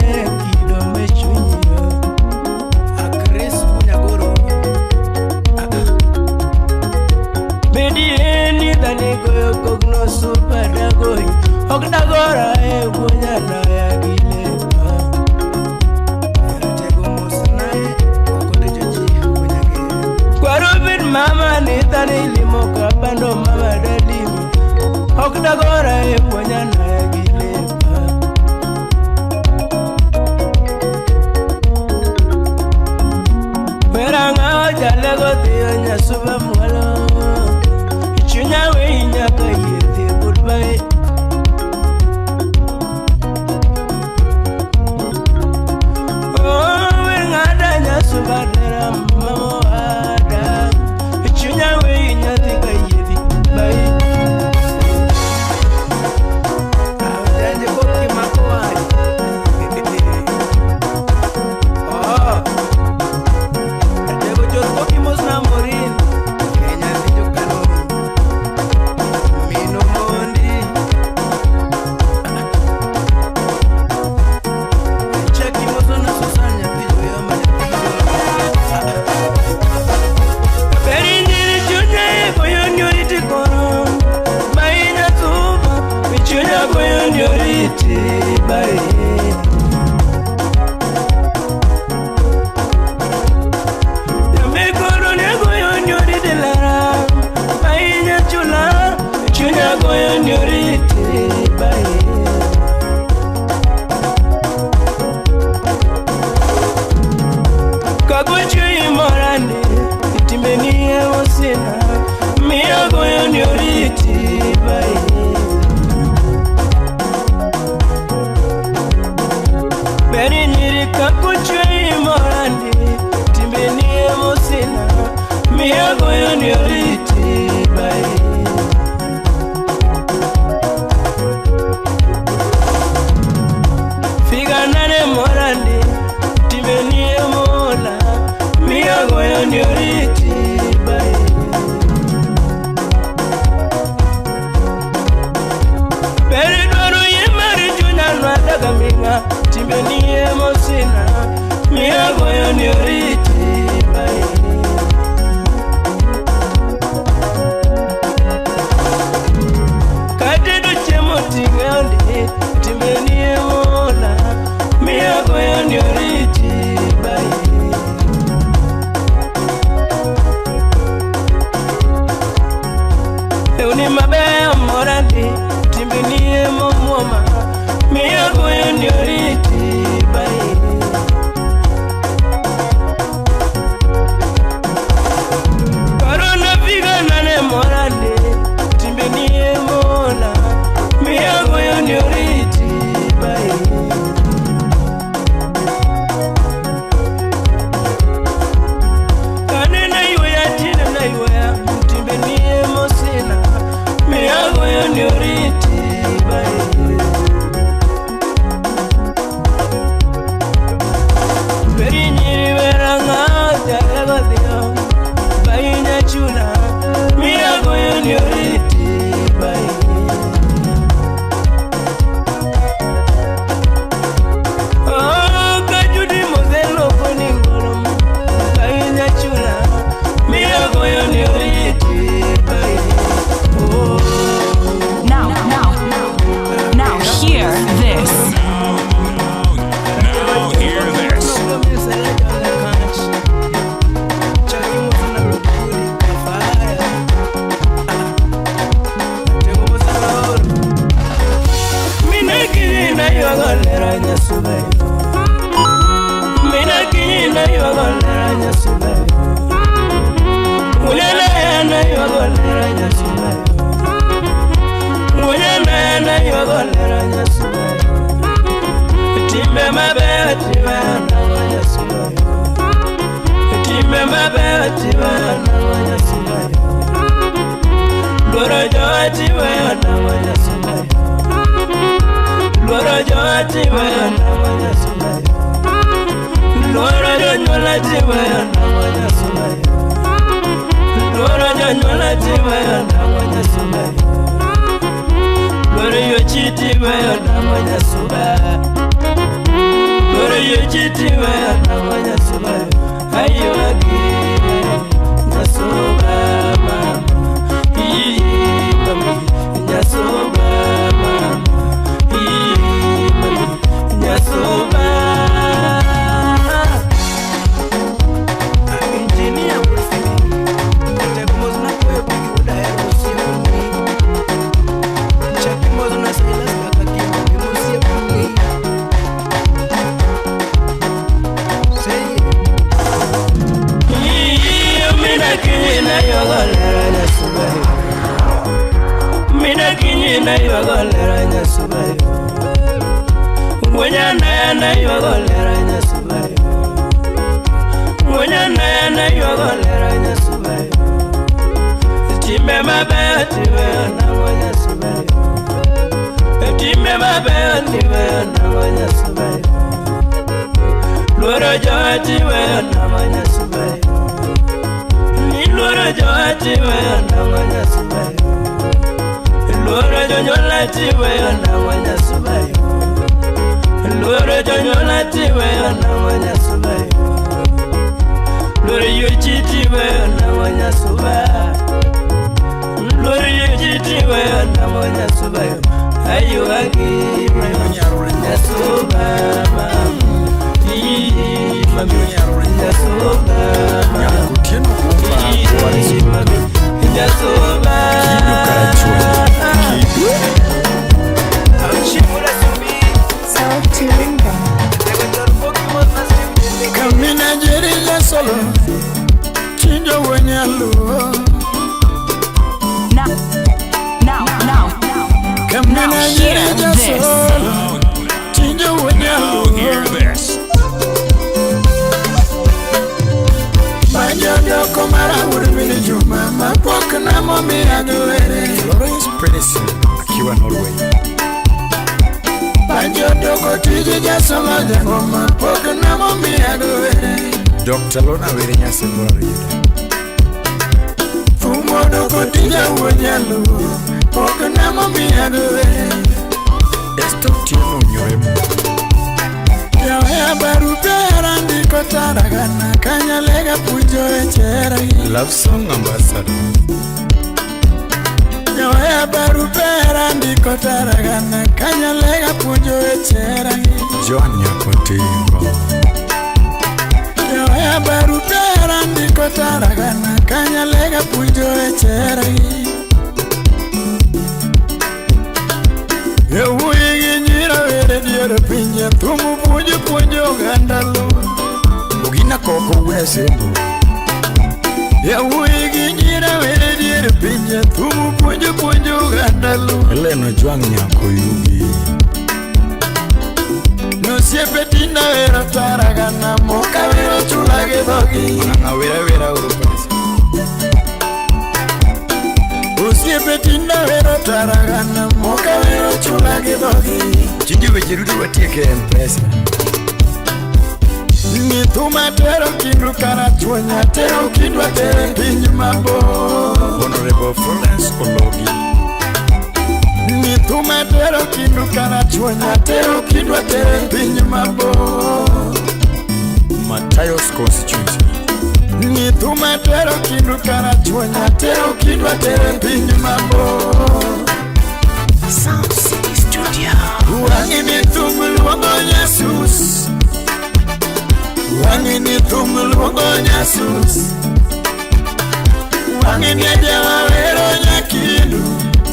kido mechunyi Akris Munyagoro Bidi ni dhani goyo kogno super dagoi Ok dagora e gunyana ya gilepa Eratego mosanae okodejoji gunyage Kwarubin mama ni dhani limo kabando mama dalini Ok dagora e gunyana ya gilepa nyasuba mwalo Chunya we nyaka yete goodbye Oh we ngada nyasuba lera mama ada Chunya we nyaka yete bye Say na ywago lera Nyasubayo. Wuonyana na ywago lera Nyasubayo. Wuonyana na ywago lera Nyasubayo. Timbe mabeyo tiweyo nang'o Nyasubayo. Timbe mabeyo tiweyo nang'o Nyasubayo. Luoro jowa tiweyo nang'o Nyasubayo. Ni luoro jowa tiweyo nang'o Nyasubayo. Luoro jonyuola tiweyo nang'o Nyasubayo. Luoro jonyuola tiweyo nang'o Nyasubayo. Luoro yuochi tiweyo nang'o Nyasubayo. Luoro yuochi tiweyo nang'o Nyasubayo. Ayuagi Nyasuba mami Nyasuba Nyakutieno mami Nyasuba. Sauti Rumba. Kamina jeri jasolo chinjo wenyaluo. Now, now, Kamina now jeri hear this. jasolo chinjo wenyaluo. Hear this. Banjo mara wuod Juma mapok namomiya giwere. Florence Prince akiwa Norway. Banjo doko tije jasolo jangoma pok namomiya giwere. Dr. Lona Were Nyasembora Riyude. Fumo doko tije wuod nyaluo pok namomiya giwere. Esther Otieno Nyoremo. Jawea barupe andiko taragana kanyalega puonjo e cheragi. Love Song Ambassador. Jawea barupe andiko taragana kanyalega puonjo e cheragi. Joan Nyakotingo. Jawea barupe andiko taragana kanyalega puonjo e cheragi. Yawuoyi gi nyira were dier pinje thumu puonjo puonjo oganda luo. Ogina Koko wuod Asembo. Yawuoyi gi nyira were dier pinje thumu puonjo puonjo oganda luo. Helen Ojwang' Nyakoyugi. Nosiepe tinda wero taragana moka wero chula gi dhogi. Ng'ang'a wera wera oro pesa. Osiepe tinda wero taragana moka wero chula gi dhogi. Tinde weche duto watieke e M-Pesa. Ni thuma tero kindu karachuonya tero kindu atere piny mabor. Honorable Florence Ologi. Ni thuma tero kindu karachuonya tero kindu atere piny mabor. Matayos constituency. Ni thuma tero kindu karachuonya tero kindu atere piny mabor. Sound City Studio. Wang'i ni thum luongo Nyasus. Wang'i ni thum luongo Nyasus. Wang'i ni jawero nyakindu.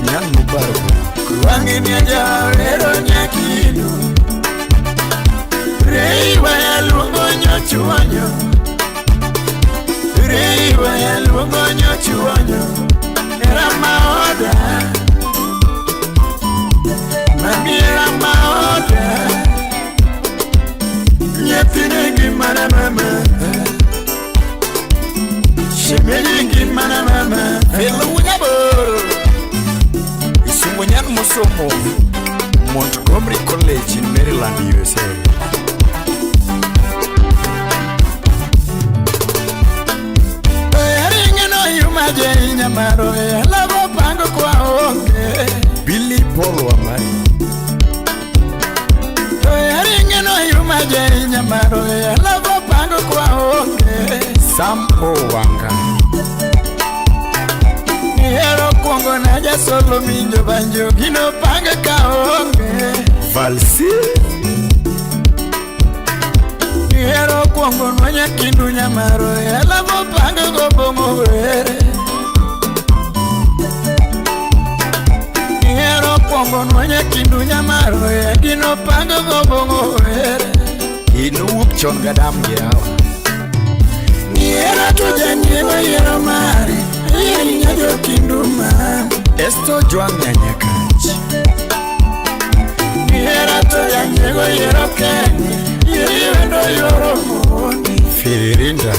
Nyan Mubarak. Wang'i ni jawero nyakindu. Reiwa ya luongo nyochuonyo. Reiwa ya luongo nyochuonyo. Era maoda. Mami era maoda. Nyathine ngimana mama. Shemeji ngimana mama. Felo Wunyaboro. Isungo nyan mosomo Montgomery College in Maryland, USA. Ringe no yuma je nyamaro lavo pango kwa onge. Billy Paul Wamari. Ringe no yuma je nyamaro lavo pango kwa onge. Sam Owanga. Hero kuongo na jasolo minjo banjo gino pango ka onge. Valsi. Hero kuongo nwanya kindu nyamaro lavo pango go bongo were. Hero kuongo nwanya kindu nyamaro gino pango go bongo were. Inuwuok chon gadam gi hawa. Hero to janyiewo yiero mari. Esto Jwang' Nyanyaka, Nihera to janyiego yiero kende, yieri wendo yoro mondi. Firirinda.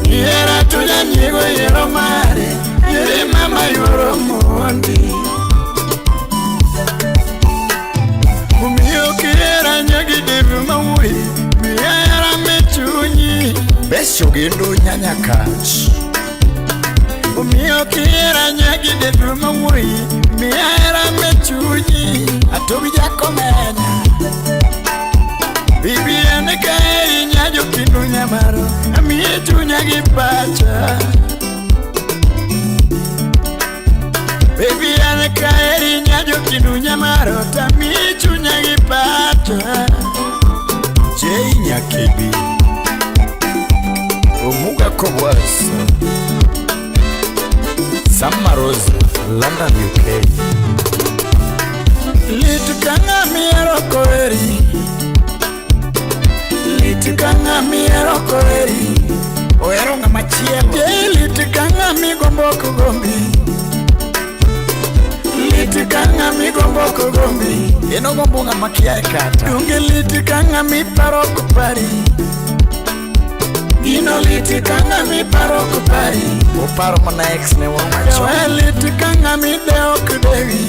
Nihera to janyiego yiero mare, yieri mama yoro mondi. Omiyo kihera nyagi devi mawuoyi, miya hera me chunyi. Besho gendo nyanya kach. Omiyo kihera nyagi devi mawuoyi, miya hera me chunyi. Atobi jakomenya. Bibi en kae nyajo kindu nyamaro, amiye chunya gi pacha. Baby en kae nyajo kindu nyamaro, tamiye chunya gi pacha. Jay Nyakibi. Omuga Kobwas. Sam Rose, London, UK. Lit ka ng'ama ihero koheri, lit ka ng'ama ihero koheri. Ohero ng'ama chielo. Jay lit ka ng'ama igombo ok gombi, lit ka ng'ama igombo ok gombi. En ogombo ng'ama kia kata. Donge lit ka ng'ama iparo ok pari, gino lit ka ng'ama iparo ok pari. Oparo mana ex ne moro machon. Jawer lit ka ng'ama idewo ok dewi,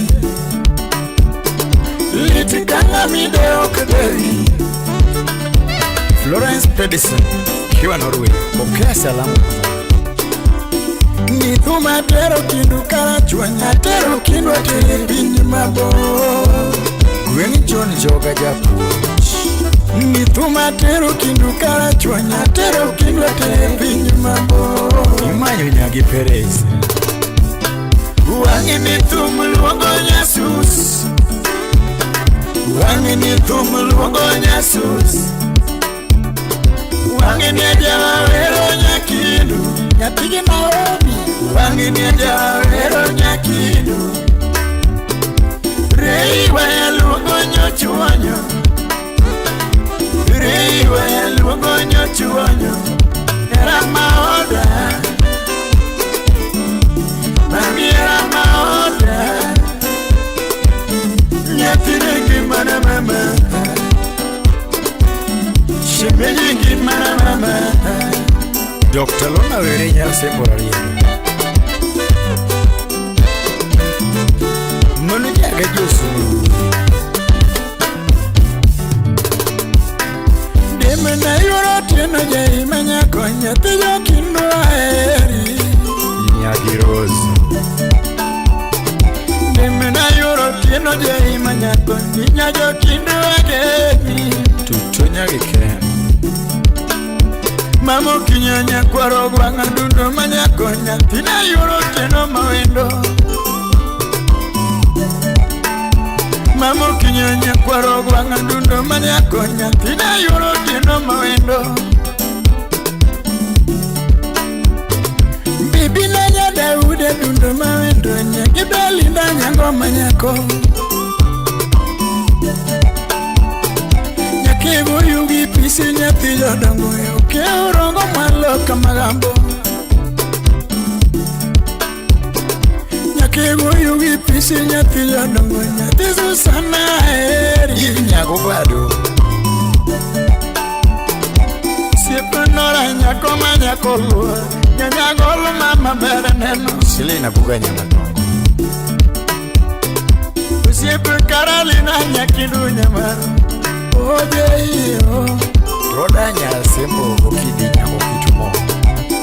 lit ka ng'ama idewo ok dewi. Florence Pedersen, kiwa Norway, pokea salamu. Ni thuma tero kindu karachuonya, tero kindu atere piny mabor. Gweng' John Joga japuonj. Ni thuma tero kindu karachuonya, tero kindu atere piny mabor. Imanyo nyagi Perez. Wang'e ni thum luongo nyasus, wang'e ni thum luongo nyasus. Wang'e ni jawero nyakindu, nyathigi Naomi. Wang'e ni jawero nyakindu. Rei waya luongo nyochuonyo, rei waya luongo nyochuonyo. Hera maoda, mami hera maoda. Nyathine ngimana mama, shemeji ngimana mama. Dr. Lona Were nyar Sembo Rarieda. Mano nyaga Josu. Deme na yoro tieno jai manyako, nyathi jokindu aheri. Nyagi Rose. Deme na yoro tieno jai manyako, nya jokindu ageni. Tuto nyagi Ken. Mamo kinyo nyakwaro gwang'a dundo manyako, nyathi na yoro tieno mawendo. Mamo kinyo nyakwaro gwang'a dundo manyako, nyathi na yoro tieno mawendo. Bibi na nya Daude dundo mawendo, nyagi Belinda nyango manyako. Nyakigo yugi pisi nyathi jodongo, oke orongo mwalo kamagambo. Nyakigo yugi pisi nyathi jodongo, nyathi Susana aheri. Nyago bado. Siepenora nyako manyako luo, nyanyagolo mama ber neno. Selena Buga Nyamatongo. Osiepe Karolina nyakindu nyamaro, oje iyo. Roda Nyasembo Okidi Nyago Kitumo.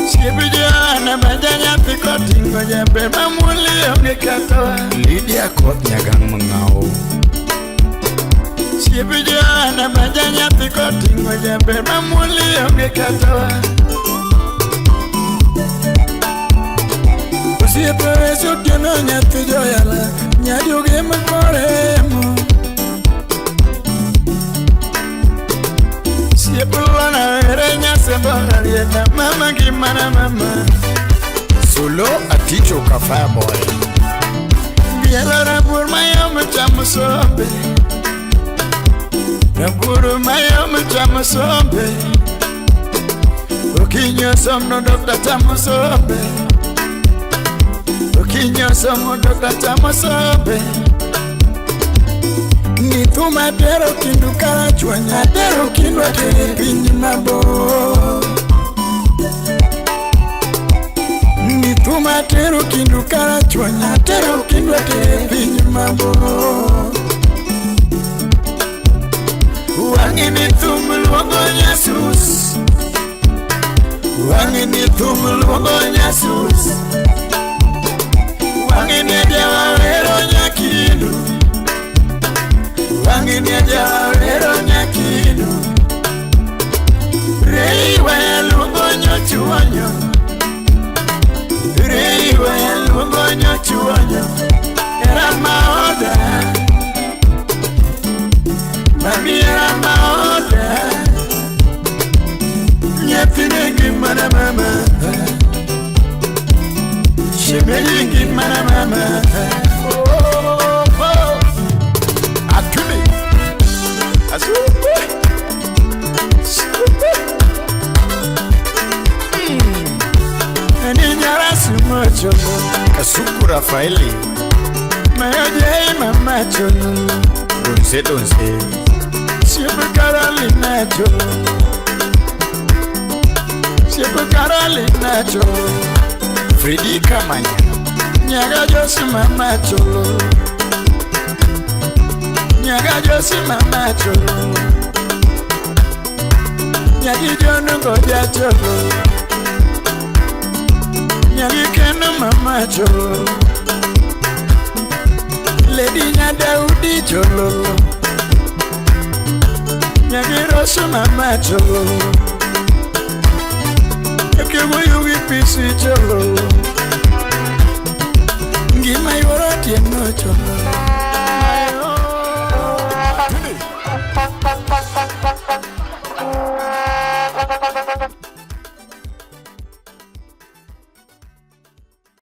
Osiepe Joana maja nyathi koting'o jaber mamuli onge katoa. Lydia Koth Nyagang' Mang'ao. Osiepe Joana maja nyathi koting'o jaber mamuli onge katoa. Osiepe Weso Otieno nyathi joyala, nyajuoge makoremo. Osiepe Lona Were Nyasembo Rarieda, mama ngimana mama. Solo Aticho ka Fireboy. Bielo rabuor mayom chamo sombe, rabuor mayom chamo sombe. Okinyi osomno dokta chamo sombe, Okinyi osomo to tachamo sombe. Ni thum atero kindu karachuonyo atero kindu atere piny mabor. Ni thum atero kindu karachuonyo atero kindu atere piny mabor. Wang'e ni thum luongo Nyasus. Wang'e ni thum luongo Nyasus. Wang'e ni ajawa wero nyakindu. Wang'e ni ajawa wero nyakindu. Reiwa luongo nyochuonyo. Reiwa luongo nyochuonyo. Era maoda. Mami era maoda. Nyathine ngimana mama. Shemeji ngimana mama. Oh, oh. Akumi. Asupe. Supe. Ni nyarasi mocho. Kasuku Rafaeli. Mayoje mama cholo. Donse donse. Siempre Carolina cholo. Siempre Carolina cholo. Fredi Kamanya. Nyaga Josi mama cholo. Nyaga Josi mama cholo. Nyagi jono goja cholo. Nyagi keno mama cholo. Lady Nyadaudi cholo. Nyagi Rosu mama cholo. Ekewuyu gi pisi cholo. Ngima yuoro otieno cholo.